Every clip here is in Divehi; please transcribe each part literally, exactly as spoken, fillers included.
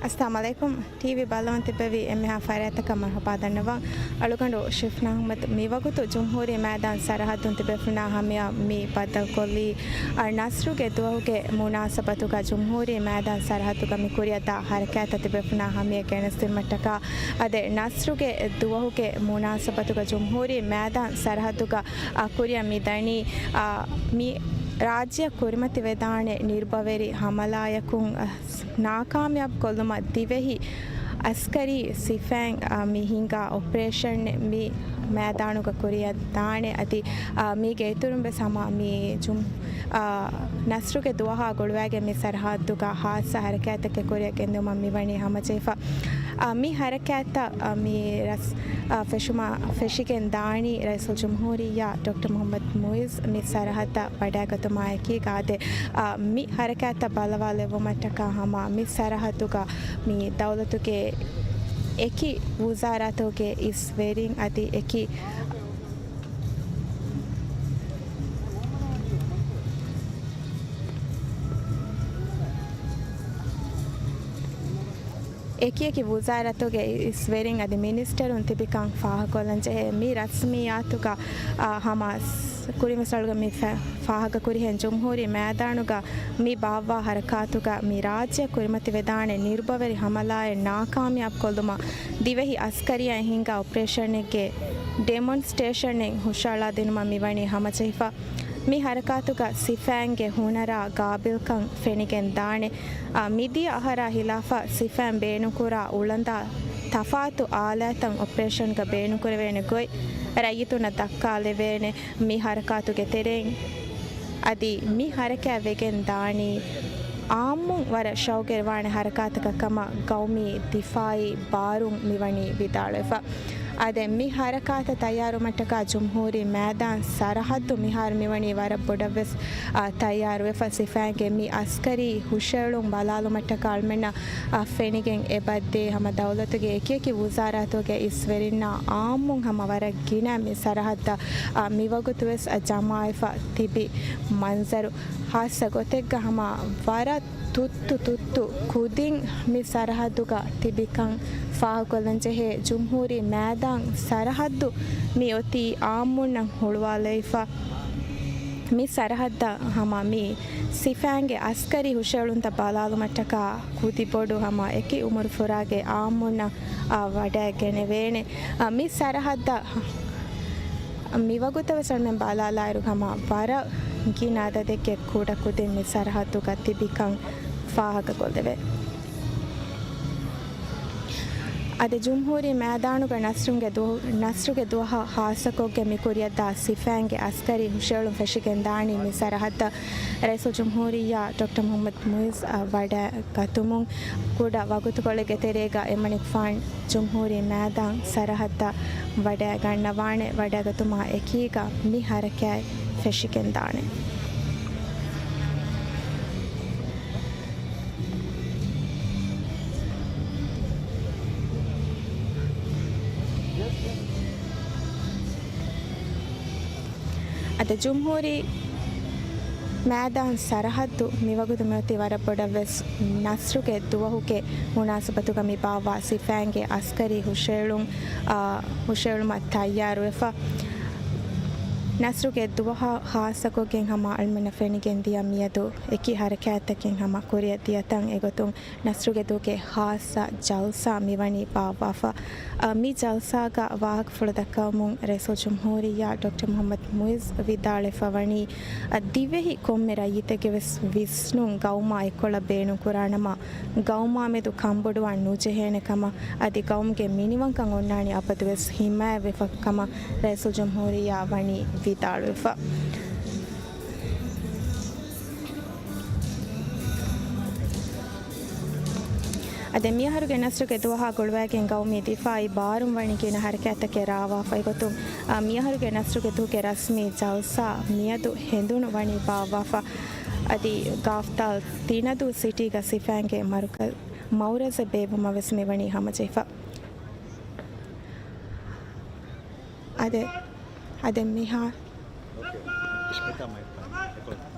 އައްސަލާމު ޢަލައިކުމް. ޓީވީ ބަލަވަން ތިއްބެވި އެންމެހާ ފަރާތަކަށް މަރުޙަބާ ދަންނަވަން. އަޅުގަނޑު ޝިފްނާ އަޙްމަދު. މިވަގުތު ޖުމްހޫރީ މައިދާން ސަރަޙައްދުން ތިބޭފުޅުންނާ ހަމަޔަށް މި ބައްދަލުކޮށްލީ، އަ، ނަސްރުގެ ދުވަހުގެ މުނާސަބަތުގަ ޖުމްހޫރީ މައިދާން ސަރަޙައްދުގަ މި ކުރިއަށްދާ ހަރަކާތްތައް ތިބޭފުޅުންނާ ހަމަޔަށް ގެނެސްދިނުމަށްޓަކާ. އަދި ނަސްރުގެ ދުވަހުގެ މުނާސަބަތުގަ ޖުމްހޫރީ މައިދާން ސަރަޙައްދުގަ، އަ، ކުރިއަށް މި ދަނީ، އަ، މި ރާއްޖެއަށް ކުރިމަތިވެދާނެ ނިރުބަވެރި ހަމަލާޔަކުން، އަ، ނާކާމިޔާބު ކޮށްލުމަށް ދިވެހި އަސްކަރީ ސިފައިން، އަ، މި ހިންގާ އޮޕަރޭޝަން މި މައިދާނުގަ ކުރިއަށް ދާނެ. އަދި، އަ، މީގެ އިތުރުން ވެސް ހަމަ މި ޖުމް-، އަ، ނަސްރުގެ ދުވަހާ ގުޅުވައިގެން މި ސަރަޙައްދުގަ ހާއްސަ ހަރަކާތްތަކެއް ކުރިއަށް ގެންދިއުމަށް މިވަނީ ހަމަޖެހިފަ. އަ، މި ހަރަކާތްތައް، އަ، މި ރަސް-، އަ، ފެށުމާ-، ފެށިގެން ދާނީ ރައީސުލްޖުމްހޫރިއްޔާ ޑޮކްޓަރ މުޙައްމަދު މުޢިއްޒު މި ސަރަޙައްދަށް ވަޑައިގަތުމާ އެކީގަ. އާދެ، އަ، މި ހަރަކާތްތައް ބަލަވާލެއްވުމަށްޓަކާ ހަމަ މި ސަރަޙައްދުގަ މި ދައުލަތުގެ އެކި ވުޒާރާތުގެ އިސް ވެރިން އަދި އެކި އެކިއެކި ވުޒާރާތުގެ އިސްވެރިން އަދި މިނިސްޓަރުން ތިބިކަން ފާހަގަކޮށްލަންޖެހޭ. މި ރަސްމިއްޔާތުގަ، އާ، ހަމަ ކުރިންވެސް އަޅުގަނޑު މި ފަ-، ފާހަގަކުރިހެން ޖުމްހޫރީ މައިދާނުގަ މި ބާއްވާ ހަރަކާތުގަ މި ރާއްޖެއަށް ކުރިމަތިވެދާނެ ނިރުބަވެރި ހަމަލާއެއް ނާކާމިޔާބު ކޮށްލުމަށް ދިވެހި އަސްކަރީއާ ހިންގާ އޮޕަރޭޝަނެއްގެ ޑެމޮންސްޓްރޭޝަނެއް ހުށައަޅާދިނުމަށް މިވަނީ ހަމަޖެހިފަ. މި ހަރަކާތުގަ ސިފައިންގެ ހުނަރާ ގާބިލްކަން ފެނިގެން ދާނެ. އާ، މިދިޔަ އަހަރާ ހިލާފަށް ސިފައިން ބޭނުންކުރާ އުޅަނދާ ތަފާތު އާލާތްތައް އޮޕަރޭޝަންގަ ބޭނުންކުރެވޭނެ ގޮތް ރައްޔިތުންނަށް ދައްކާލެވޭނެ. މި ހަރަކާތުގެ ތެރެއިން އަދި މި ހަރަކާތް ވެގެން ދާނީ އާއްމުން ވަރަށް ޝައުގުވެރިވާނެ ހަރަކާތަކަށް ކަމަށް ގައުމީ ދިފާއީ ބާރުން މިވަނީ ވިދާޅުވެފަ. އާދެ، މި ހަރަކާތަށް ތައްޔާރުވުމަށްޓަކާ ޖުމްހޫރީ މައިދާން ސަރަހައްދު މިހާރު މިވަނީ ވަރަށް ބޮޑަށްވެސް، އާ، ތައްޔާރުވެފަ. ސިފައިންގެ މި އަސްކަރީ ހުށައެޅުން ބަލާލުމަށްޓަކާ އަޅުމެންނަށް، އާ، ފެނިގެން އެބައްދޭ ހަމަ ދައުލަތުގެ އެކިއެކި ވުޒާރާތުގެ އިސްވެރިންނާ އާއްމުން ހަމަ ވަރަށް ގިނަ މި ސަރަހައްދަށް، އާ، މިވަގުތުވެސް، އާ، ޖަމާވެފަ ތިބި މަންޒަރު ހާއްސަ ގޮތެއްގަ ހަމަ ވަރަށް ތުއްތު ތުއްތު ކުދިން މި ސަރަހައްދުގަ ތިބިކަން ފާހަގަކޮށްލަންޖެހޭ. ޖުމްހޫރީ މައިދާން ސަރަހައްދު މި އޮތީ އާއްމުންނަށް ހުޅުވާލައިފަ. މި ސަރަހައްދަށް ހަމަ މި ސިފައިންގެ އަސްކަރީ ހުށައެޅުންތައް ބަލާލުމަށްޓަކާ ކުދިބޮޑު ހަމަ އެކި އުމުރުފުރާގެ އާއްމުންނަށް، އާ، ވަޑައިގެނެވޭނެ. އާ، މި ސަރަހައްދަށް މިވަގުތަށް ވެސް އަޅުމެން ބަލާލާއިރު ހަމަ ވަރަށް ގިނަ އަދަދެއްގެ ކުޑަ ކުދިން މި ސަރަހައްދުގަ ތިބިކަން ފާހަގަކޮށްލެވޭ. އަދި ޖުމްހޫރީ މައިދާނުގަ ނަސްރުގެ ދު-، ނަސްރުގެ ދުވަހަށް ހާއްސަކޮށްގެން މި ކުރިއަށްދާ ސިފައިންގެ އަސްކަރީ ހުށައެޅުން ފެށިގެންދާނީ މި ސަރަހައްދަށް ރައީސުލްޖުމްހޫރިއްޔާ ޑޮކްޓަރ މުޙައްމަދު މުޢިއްޒު ވަޑައިގަތުމުން. ކުޑަ ވަގުތުކޮޅެއްގެ ތެރޭގަ އެމަނިކުފާނު ޖުމްހޫރީ މައިދާން ސަރަހައްދަށް ވަޑައިގަންނަވާނެ. ވަޑައިގަތުމާ އެކީގަ މި ހަރަކާތް ފެށިގެންދާނެ. އަދި ޖުމްހޫރީ މައިދާން ސަރަހައްދު މިވަގުތު މިއޮތީ ވަރަށް ބޮޑަށްވެސް ނަސްރުގެ ދުވަހުގެ މުނާސަބަތުގަ މި ބާއްވާ ސިފައިންގެ އަސްކަރީ ހުށައެޅުން، އާ، ހުށައެޅުމަށް ތައްޔާރުވެފަ. ނަސްރުގެ ދުވަހާ ހާއްސަކޮށްގެން ހަމަ އަޅުމެންނަށް ފެނިގެން ދިޔަ މިއަދު އެކި ހަރަކާތްތަކެއް ހަމަ ކުރިއަށް ދިޔަތަން އެގޮތުން ނަސްރުގެ ދުވަހުގެ ހާއްސަ ޖަލްސާ މިވަނީ ބާއްވާފަ. އަ، މި ޖަލްސާގަ ވާހަކަފުޅު ދައްކަވަމުން ރައީސުލްޖުމްހޫރިއްޔާ ޑޮކްޓަރ މުޙައްމަދު މުޢިއްޒު ވިދާޅުވެފަ ވަނީ، އަ، ދިވެހި ކޮންމެ ރައްޔިތެއްގެ ވެސް ވިސްނުން ގައުމާ އެއްކޮޅަށް ބޭނުންކުރާނަމަ، ގައުމާމެދު ކަންބޮޑުވާން ނުޖެހޭނެ ކަމަށް، އަދި ގައުމުގެ މިނިވަންކަން އޮންނާނީ އަބަދުވެސް ހިމާޔަތްވެފަ ކަމަށް ރައީސުލްޖުމްހޫރިއްޔާ ވަނީ ވިދާޅުވެފަ. އަދި މިއަހަރުގެ ނަސްރުގެ ދުވަހާ ގުޅުވައިގެން ގައުމީ ދިފާއީ ބާރުން ވަނީ ގިނަ ހަރަކާތްތަކެއް ރާވާފައި ގޮތުން، އަ، މިއަހަރުގެ ނަސްރުގެ ދުވަހުގެ ރަސްމީ ޖަލްސާ މިއަދު ހެނދުނު ވަނީ ބާއްވާފަ. އަދި ގާފްތާލް ތިނަދޫ ސިޓީގަ ސިފައިންގެ މަރުކަޒް މައުރަޒެއް ބޭއްވުމަށް ވެސް މިވަނީ ހަމަޖެހިފަ. އަދި، އަދި މިހާ. އޯކޭ. އެކަމަށް އެކަމަށް. އެކޮޅަށް.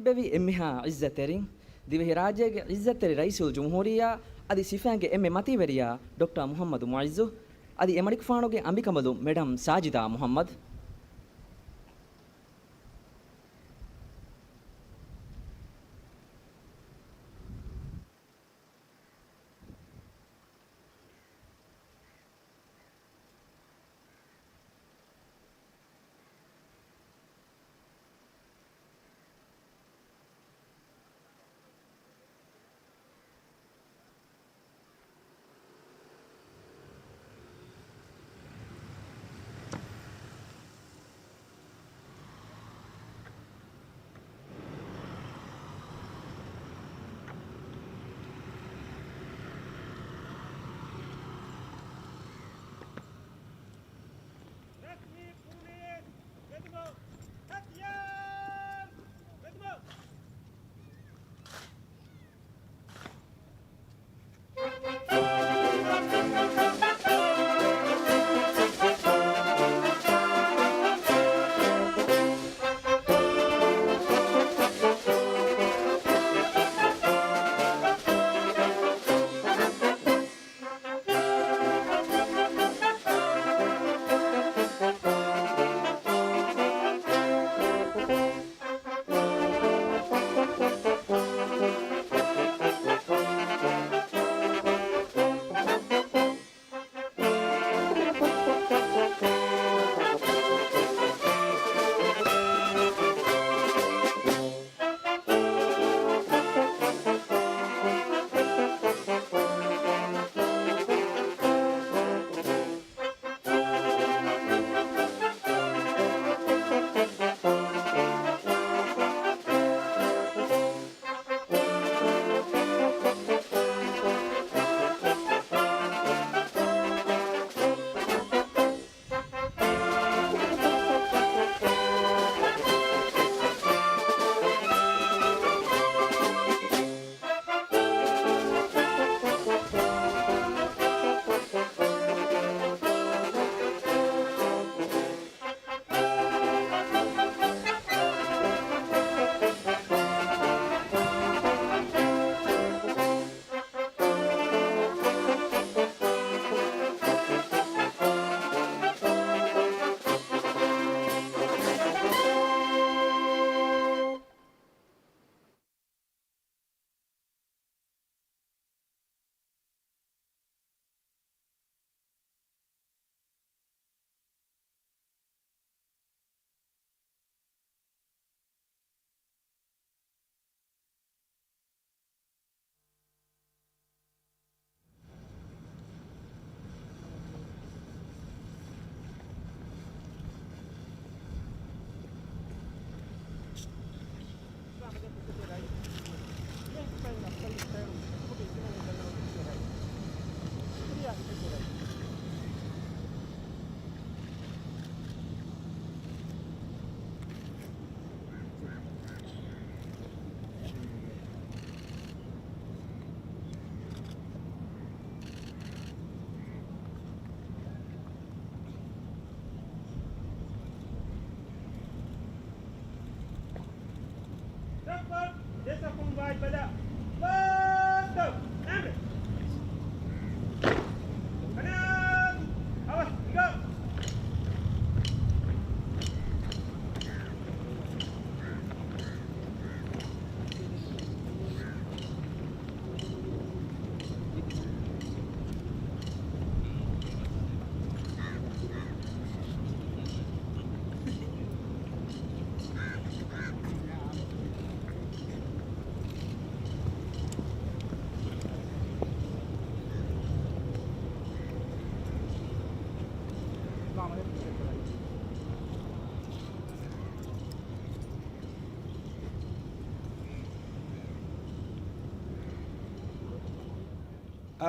ބެވި އެންމެހާ ޢިއްޒަތްތެރިން، ދިވެހިރާއްޖޭގެ ޢިއްޒަތްތެރި ރައީސުލްޖުމްހޫރިއްޔާ އަދި ސިފައިންގެ އެންމެ މަތީވެރިޔާ ޑޮކްޓަރ މުޙައްމަދު މުޢިއްޒު، އަދި އެމަނިކުފާނުގެ އަނބިކަނބަލުން މެޑަމް ސާޖިދާ މުޙައްމަދު.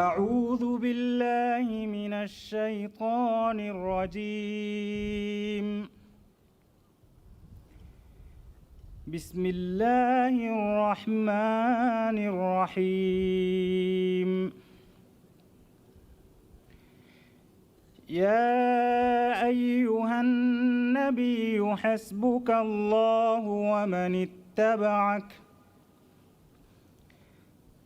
أعوذ بالله من الشيطان الرجيم. بسم الله الرحمن الرحيم. يا أيها النبي حسبك الله ومن اتبعك،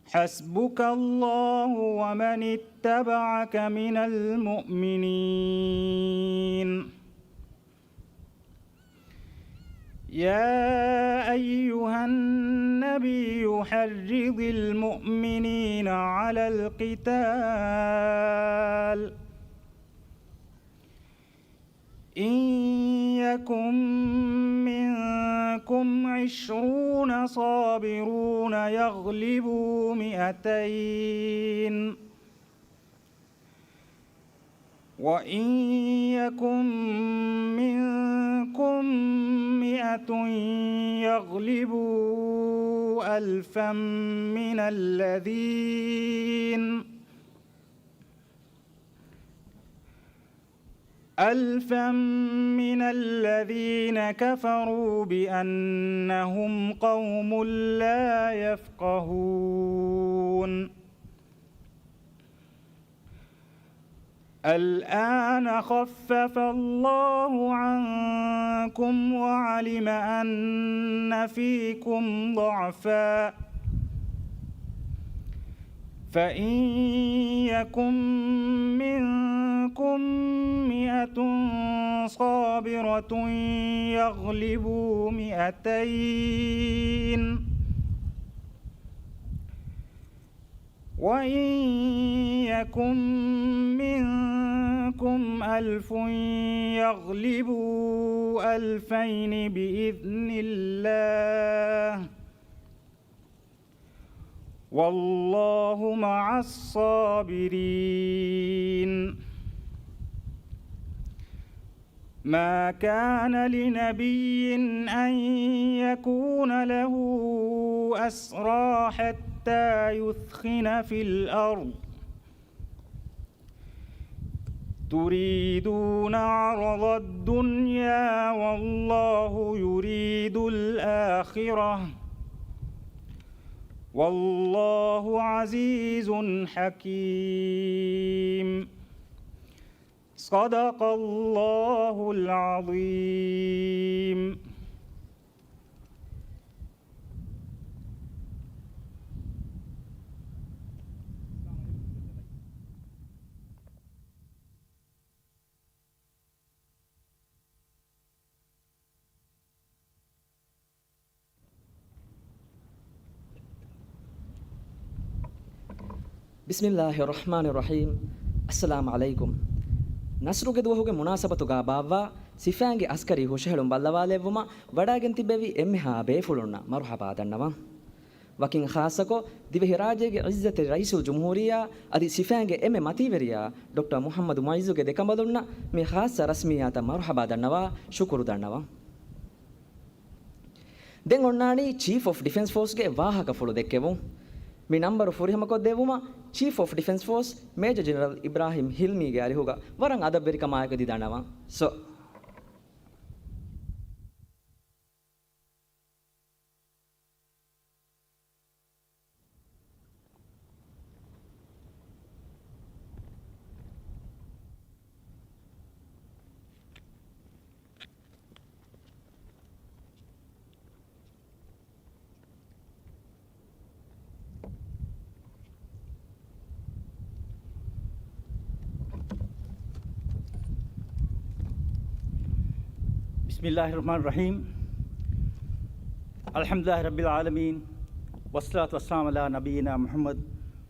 حسبك الله ومن اتبعك من المؤمنين. يا أيها النبي حرض المؤمنين على القتال، إن يكن منكم عشرون صابرون يغلبوا مائتين، وإن يكن منكم مائة يغلبوا ألفا من الذين ألفا من الذين كفروا بأنهم قوم لا يفقهون. الآن خفف الله عنكم وعلم أن فيكم ضعفا، فإن يكن منكم مائة صابرة يغلبوا مائتين، وإن يكن منكم ألف يغلبوا ألفين بإذن الله، والله مع الصابرين. ما كان لنبي أن يكون له أسرى حتى يثخن في الأرض، تريدون عرض الدنيا والله يريد الآخرة، والله عزيز حكيم. صدق الله العظيم. ބިސްމިއްލާހި ރަޙްމާނި ރަޙީމް. އައްސަލާމު ޢަލައިކުމް. ނަޞްރުގެ ދުވަހުގެ މުނާސަބަތުގާ ބާއްވާ ސިފައިންގެ އަސްކަރީ ހުށަހެޅުން ބައްލަވާލެއްވުމަށް ވަޑައިގެން ތިއްބެވި އެންމެހާ ބޭފުޅުންނަށް މަރުޙަބާ ދަންނަވަން. ވަކިން ޚާއްޞަކޮށް، ދިވެހިރާއްޖޭގެ ޢިއްޒަތެއް ރައީސުލްޖުމްހޫރިއްޔާ އަދި ސިފައިންގެ އެންމެ މަތީވެރިޔާ ޑޮކްޓަރ މުޙައްމަދު މުޢިއްޒުގެ ދެކަނބަލުންނަށް މި ޚާއްޞަ ރަސްމިއްޔާތަށް މަރުޙަބާ ދަންނަވާ، ޝުކުރު ދަންނަވަން. ދެން އޮންނާނީ ޗީފް އޮފް ޑިފެންސް ފޯސްގެ ވާހަކަފުޅު ދެއްކެވުން. މި ނަންބަރު ފުރިހަމަކޮށްދެއްވުމަށް ޗީފް އޮފް ޑިފެންސް ފޯސް މޭޖަ ޖެނެރަލް އިބްރާހިމް ހިލްމީގެ އަރިހުގަ ވަރަށް އަދަބްވެރިކަމާއެކު އެދި ދަންނަވަން. ސޮ. بسم الله الرحمن الرحيم. الحمد لله رب العالمين. والصلاة والسلام على نبينا محمد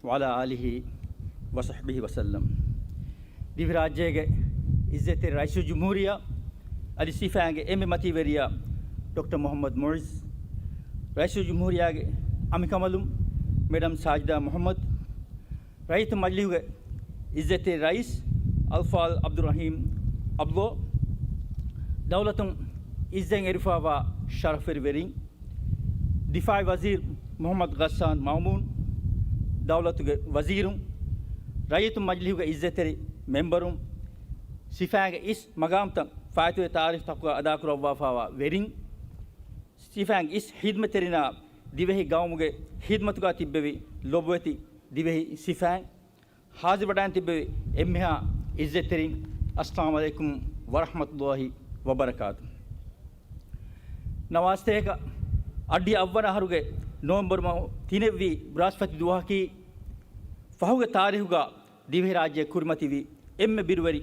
وعلى آله وصحبه وسلم. ދިވެހިރާއްޖޭގެ ޢިއްޒަތްތެރި ރައީސުލްޖުމްހޫރިއްޔާ އަދި ސިފައިންގެ އެންމެ މަތީވެރިޔާ ޑޮކްޓަރ މުޙައްމަދު މުޢިއްޒު، ރައީސުލްޖުމްހޫރިއްޔާގެ އަނބިކަނބަލުން މެޑަމް ސާޖިދާ މުޙައްމަދު، ރައްޔިތު މަޖިލީހުގެ ޢިއްޒަތްތެރި ރައީސް އަލްފާޟިލް ޢަބްދުއްރަޙީމް ޢަބްދުﷲ، ދައުލަތުން ޢިއްޒަތް އެރިފާވާ ޝަރަފުވެރި ވެރިން، ދިފާޢީ ވަޒީރު މުޙައްމަދު ޣައްސާން މައުމޫން، ދައުލަތުގެ ވަޒީރުން، ރައްޔިތު މަޖިލީހުގެ ޢިއްޒަތްތެރި މެމްބަރުން، ސިފައިންގެ އިސް މަގާމްތައް ފާއިތުވެ ތާރީޚުތަކުގަ އަދާކުރައްވާފާވާ ވެރިން، ސިފައިންގެ އިސް ޚިދްމަތްތެރިންނާ ދިވެހި ގައުމުގެ ޚިދްމަތުގަ ތިއްބެވި ލޮބުވެތި ދިވެހި ސިފައިން، ހާޒިރުވެވަޑައިގެން ތިއްބެވި އެންމެހާ ޢިއްޒަތްތެރިން، އައްސަލާމު ޢަލައިކުމް ވަރަޙްމަތުﷲި ވަބަރަކާތު. ނަވާސްތޭކަ އައްޑިހަ އަށްވަނަ އަހަރުގެ ނޮވެމްބަރު މަހު ތިނެއްވީ ބްރާސްފަތި ދުވަހަކީ، ފަހުގެ ތާރީހުގަ ދިވެހިރާއްޖެ ކުރިމަތިވި އެންމެ ބިރުވެރި،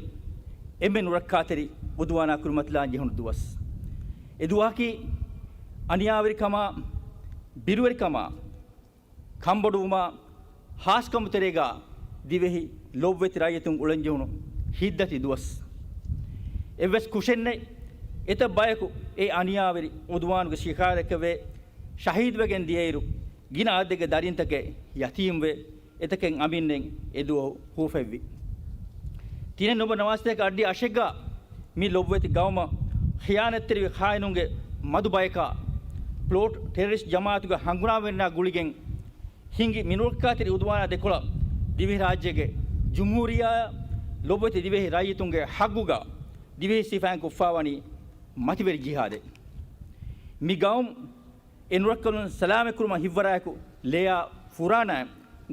އެންމެ ނުރައްކާތެރި އުދުވާނާ ކުރިމަތިލާން ޖެހުނު ދުވަސް. އެ ދުވަހަކީ އަނިޔާވެރިކަމާ، ބިރުވެރިކަމާ، ކަންބޮޑުވުމާ، ހާސްކަމު ތެރޭގަ ދިވެހި ލޮބުވެތި ރައްޔިތުން އުޅެންޖެހުނު ހިތްދަތި ދުވަސް. އެއްވެސް ކުށެއްނެތް، އެތައް ބަޔަކު އެ އަނިޔާވެރި އުދުވާނުގެ ޝިކާރަކަށްވެ ޝަހީދުވެގެން ދިޔައިރު، ގިނަ އަދަދެއްގެ ދަރިންތަކެއް ޔަތީމްވެ، އެތަކެއް އަމިއްލައިން އެ ދުވަހު ހޫފައިވި. ތިނެއް ނުބަ ނަވާސްތަކަށް އައްޑި އަށެއްގަ މި ލޮބުވެތި ގައުމަށް ޚިޔާނަތްތެރިވި ޚާއިނުންގެ މަދު ބަޔަކާ، ޕްލޮޓް ޓެރަރިސްޓް ޖަމާއަތުގެ ހަނގުރާމަވެރިންނާ ގުޅިގެން ހިނގި މިނުރައްކާތެރި އުދުވާނާ ދެކޮޅަށް ދިވެހިރާއްޖޭގެ ޖުމްހޫރިއްޔާއާ ލޮބުވެތި ދިވެހި ރައްޔިތުންގެ ހައްގުގަ ދިވެހި ސިފައިން ކޮށްފާވަނީ މަތިވެރި ޖިހާދެއް. މި ގައުމު އެ ނުރައްކަލުން ސަލާމަތްކުރުމަށް ހިތްވަރާއެކު ލެޔާ ފުރާނައިން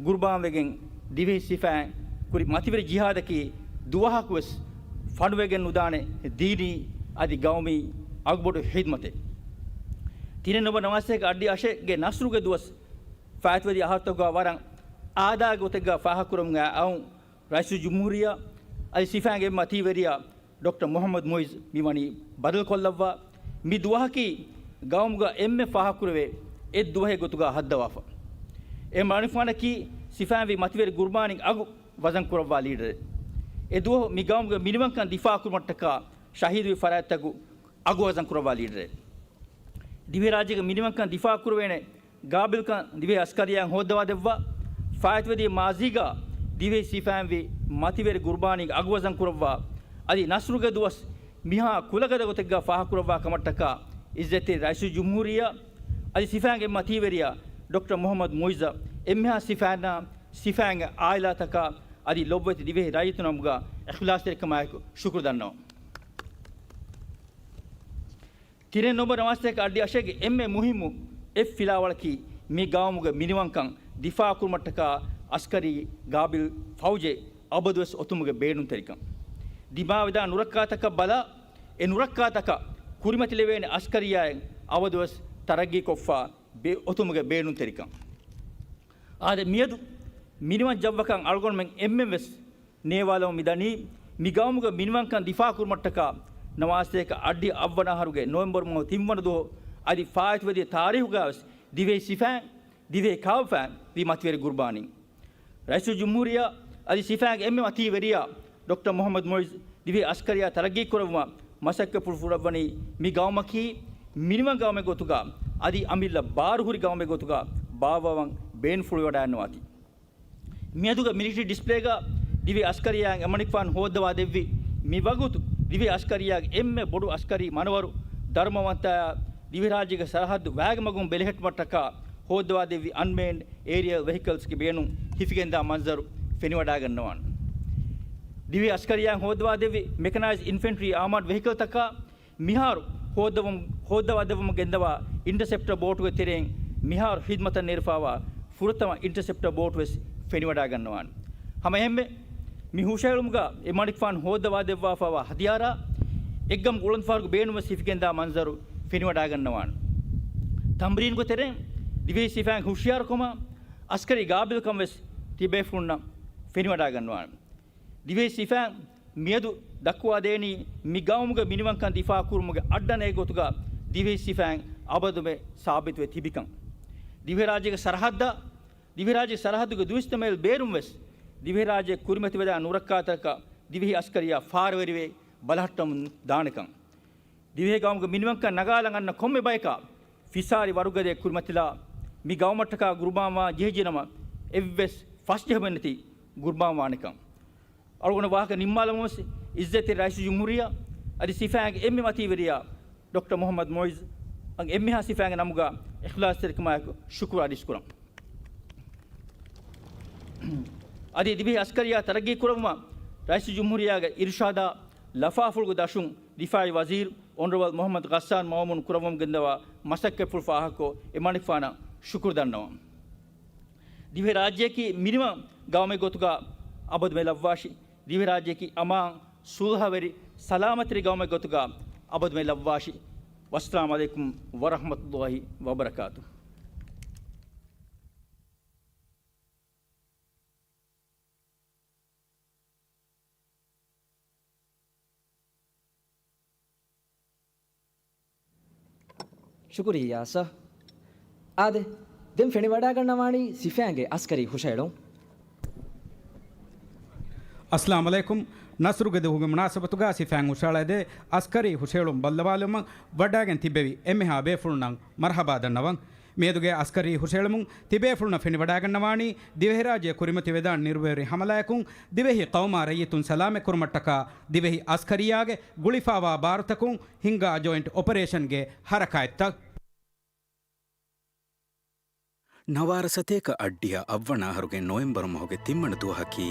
ގުރުބާންވެގެން ދިވެހި ސިފައިން ކުރި މަތިވެރި ޖިހާދަކީ ދުވަހަކުވެސް ފަނޑުވެގެން ނުދާނެ ދީނީ އަދި ގައުމީ އަގުބޮޑު ހިދްމަތެއް. ތިނެއް ނުބަ ނަވާސްތަކަށް އައްޑި އަށެއްގެ ނަސްރުގެ ދުވަސް ފާއިތުވެދިޔަ އަހަރުތަކުގަ ވަރަށް އާދައިގެ ގޮތެއްގަ ފާހަގަކުރަމުން އައުން ރައީސުލްޖުމްހޫރިއްޔާ އަދި ސިފައިންގެ މަތީވެރިޔާ ޑޮކްޓަރ މުޙައްމަދު މުޢިއްޒު މިވަނީ ބަދަލުކޮށްލައްވާ. މި ދުވަހަކީ ގައުމުގަ އެންމެ ފާހަގަކުރެވޭ އެއް ދުވަހެއް ގޮތުގަ ހައްދަވާފަ. އެ މަނިފާނަކީ ސިފައިންވީ މަތިވެރި ގުރުބާނީން އަގު ވަޒަން ކުރައްވާ ލީޑަރެއް. އެ ދުވަހު މި ގައުމުގެ މިނިވަންކަން ދިފާއުކުރުމަށްޓަކާ ޝަހީދުވި ފަރާތްތަކު އަގު ވަޒަން ކުރައްވާ ލީޑަރެއް. ދިވެހިރާއްޖޭގެ މިނިވަންކަން ދިފާއުކުރެވޭނެ ގާބިލްކަން ދިވެހި އަސްކަރިއްޔާއިން ހޯއްދަވާދެއްވާ، ފާއިތުވެދިޔަ މާޒީގަ ދިވެހި ސިފައިންވީ މަތިވެރި ގުރުބާނީގެ އަގު ވަޒަން ކުރައްވާ، އަދި ނަސްރުގެ ދުވަސް މިހާ ކުލަގަދަ ގޮތެއްގަ ފާހަގަކުރައްވާ ކަމަށްޓަކާ އިއްޒަތްތެރި ރައީސުލްޖުމްހޫރިއްޔާ އަދި ސިފައިންގެ މަތީވެރިޔާ ޑޮކްޓަރ މުޙައްމަދު މުޢިއްޒަށް އެންމެހާ ސިފައިންނާ ސިފައިންގެ އާއިލާތަކާ އަދި ލޮބުވެތި ދިވެހި ރައްޔިތުންނާ ހަމަގަ އިޚްލާޞްތެރިކަމާއެކު ޝުކުރު ދަންނަވަން. ތިނެއް ނުބަ ނަވާސްތަކަށް އައްޑި އަށެއްގެ އެންމެ މުހިއްމު އެއް ފިލާވަޅަކީ، މި ގައުމުގެ މިނިވަންކަން ދިފާއުކުރުމަށްޓަކާ އަސްކަރީ ގާބިލް ފައުޖެއް އަބަދުވެސް އޮތުމުގެ ބޭނުންތެރިކަން. ދިމާވެދާ ނުރައްކާތަކަށް ބަލާ، އެ ނުރައްކާތަކަށް ކުރިމަތިލެވޭނެ އަސްކަރިއްޔާއެއް އަބަދުވެސް ތަރައްގީކޮށްފަ ބެ-، އޮތުމުގެ ބޭނުންތެރިކަން. އާދެ، މިއަދު މިނިވަން ޖައްވަކަށް އަޅުގަނޑުމެން އެންމެންވެސް ނޭވާލަމުން މިދަނީ، މި ގައުމުގެ މިނިވަންކަން ދިފާއުކުރުމަށްޓަކާ ނަވާސްތަކަށް އައްޑި އަށްވަނަ އަހަރުގެ ނޮވެމްބަރު މަހު ތިންވަނަ ދުވަހު އަދި ފާއިތުވެދިޔަ ތާރީހުގަވެސް ދިވެހި ސިފައިން، ދިވެހި ކާވެފައިން ވީ މަތިވެރި ގުރުބާނީން. ރައީސުލްޖުމްހޫރިއްޔާ އަދި ސިފައިންގެ އެންމެ މަތީވެރިޔާ ޑޮކްޓަރ މުޙައްމަދު މުޢިއްޒު ދިވެހި އަސްކަރިއްޔާ ތަރައްގީކުރައްވުމަށް މަސައްކަތްޕުޅު ފުރައްވަނީ މި ގައުމަކީ މިނިވަން ގައުމެއް ގޮތުގަ އަދި އަމިއްލަ ބާރުހުރި ގައުމެއް ގޮތުގަ ބާއްވަވަން ބޭނުންފުޅުވަޑައިގަންނަވާތީ. މިއަދުގެ މިލިޓަރީ ޑިސްޕްލޭގަ ދިވެހި އަސްކަރިއްޔާއިން އެމަނިކުފާނު ހޯއްދަވާދެއްވި މި ވަގުތު ދިވެހި އަސްކަރިއްޔާގެ އެންމެ ބޮޑު އަސްކަރީ މަނަވަރު ދަރުމަވަންތަޔާ ދިވެހިރާއްޖޭގެ ސަރަހައްދު ވައިގެ މަގުން ބެލެހެއްޓުމަށްޓަކާ ހޯއްދަވާދެއްވި އަންމޭންޑް އޭރިއަލް ވެހިކަލްސްގެ ބޭނުން ހިފިގެންދާ މަންޒަރު ފެނިވަޑައިގަންނަވާނެ. ދިވެހި އަސްކަރިއްޔާއިން ހޯއްދަވާދެއްވި މެކަނައިޒްޑް އިންފެންޓްރީ އާމާޑް ވެހިކަލްތަކާ މިހާރު ހޯއްދަވަމު-، ހޯއްދަވާދެއްވަމުން ގެންދަވާ އިންޓަސެޕްޓަ ބޯޓުގެ ތެރެއިން މިހާރު ހިދްމަތަށް ނެރެފާވާ ފުރަތަމަ އިންޓަސެޕްޓަ ބޯޓު ވެސް ފެނިވަޑައިގަންނަވާނެ. ހަމައެހެންމެ، މި ހުށަހެޅުމުގަ އެމަނިކުފާނު ހޯއްދަވާދެއްވާފާވާ ހަތިޔާރާ އެއްގަމު އުޅަނދުފަހަރުގެ ބޭނުން ވެސް ހިފިގެންދާ މަންޒަރު ފެނިވަޑައިގަންނަވާނެ. ތަމްރީނުގެ ތެރެއިން ދިވެހި ސިފައިންގެ ހުޝިޔާރުކަމާ އަސްކަރީ ގާބިލްކަން ވެސް ތިބޭފުޅުންނަށް ފެނިވަޑައިގަންނަވާނެ. ދިވެހި ސިފައިން މިއަދު ދައްކުވާދޭނީ މި ގައުމުގެ މިނިވަންކަން ދިފާއުކުރުމުގެ އައްޑަނައެއް ގޮތުގަ ދިވެހި ސިފައިން އަބަދުމެ ސާބިތުވެ ތިބިކަން. ދިވެހިރާއްޖޭގެ ސަރަހައްދަށް، ދިވެހިރާއްޖޭގެ ސަރަހައްދުގެ ދުއިސައްތަ މައިލް ބޭރުން ވެސް ދިވެހިރާއްޖެ ކުރިމަތިވެދާ ނުރައްކާތަކަށް ދިވެހި އަސްކަރިއްޔާ ފާރުވެރިވެ ބަލަހައްޓަމުން ދާނެކަން. ދިވެހި ގައުމުގެ މިނިވަންކަން ނަގާލަން އަންނަ ކޮންމެ ބަޔަކާ ފިސާރި ވަރުގަދައެއް ކުރިމަތިލާ، މި ގައުމަށްޓަކާ ގުރުބާންވާން ޖެހިއްޖެނަމަ، އެއްވެސް ފަސްޖެހުމެއްނެތި ގުރުބާންވާނެކަން. އަޅުގަނޑު ވާހަކަ ނިންމާލަމުން ވެސް، އިއްޒަތްތެރި ރައީސުލްޖުމްހޫރިއްޔާ އަދި ސިފައިންގެ އެންމެ މަތީވެރިޔާ ޑޮކްޓަރ މުޙައްމަދު މުޢިއްޒު އަށް އެންމެހާ ސިފައިންގެ ނަމުގަ އިޚްލާޞްތެރިކަމާއެކު ޝުކުރު އަރިސްކުރަން. އަދި ދިވެހި އަސްކަރިއްޔާ ތަރައްގީކުރައްވުމަށް ރައީސުލްޖުމްހޫރިއްޔާގެ އިރުޝާދާ ލަފާފުޅުގެ ދަށުން ދިފާޢީ ވަޒީރު އޮނަރަބަލް މުޙައްމަދު ޣައްސާން މައުމޫނު ކުރައްވަމުން ގެންދަވާ މަސައްކަތްފުޅު ފާހަގަކޮށް، އެމަނިކުފާނަށް ޝުކުރު ދަންނަވަން. ދިވެހިރާއްޖެއަކީ މިނިވަން ގައުމެއް ގޮތުގަ އަބަދުމެ ލައްވާށި. ދިވެހިރާއްޖެއަކީ އަމާން، ސުލްހަވެރި، ސަލާމަތްތެރި ގައުމެއް ގޮތުގަ އަބަދުމެ ލައްވާށި. ވައްސަލާމު ޢަލައިކުމް ވަރަޙްމަތުﷲި ވަބަރަކާތުހު. ޝުކުރިއްޔާ ސަރ. އާދެ، ދެން ފެނިވަޑައިގަންނަވާނީ ސިފައިންގެ އަސްކަރީ ހުށައެޅުން. އައްސަލާމު ޢަލައިކުމް. ނަސްރުގެ ދުވަހުގެ މުނާސަބަތުގަ ސިފައިން ހުށައަޅައިދޭ އަސްކަރީ ހުށައެޅުން ބައްލަވާލުމަށް ވަޑައިގެން ތިއްބެވި އެންމެހާ ބޭފުޅުންނަށް މަރުޙަބާ ދަންނަވަން. މިއަދުގެ އަސްކަރީ ހުށައެޅުމުން ތިބޭފުޅުންނަށް ފެނިވަޑައިގަންނަވާނީ ދިވެހިރާއްޖެ ކުރިމަތިވެދާނެ ނިރުވެވެރި ހަމަލާއަކުން ދިވެހި ޤައުމާ ރައްޔިތުން ސަލާމަތްކުރުމަށްޓަކާ ދިވެހި އަސްކަރިއްޔާގެ ގުޅިފާވާ ބާރުތަކުން ހިންގާ ޖޮއިންޓް އޮޕަރޭޝަންގެ ޙަރަކާތްތައް. ނަވާރަ ސަތޭކަ އަށްޑިހަ އަށްވަނަ އަހަރުގެ ނޮވެމްބަރު މަހުގެ ތިންވަނަ ދުވަހަކީ،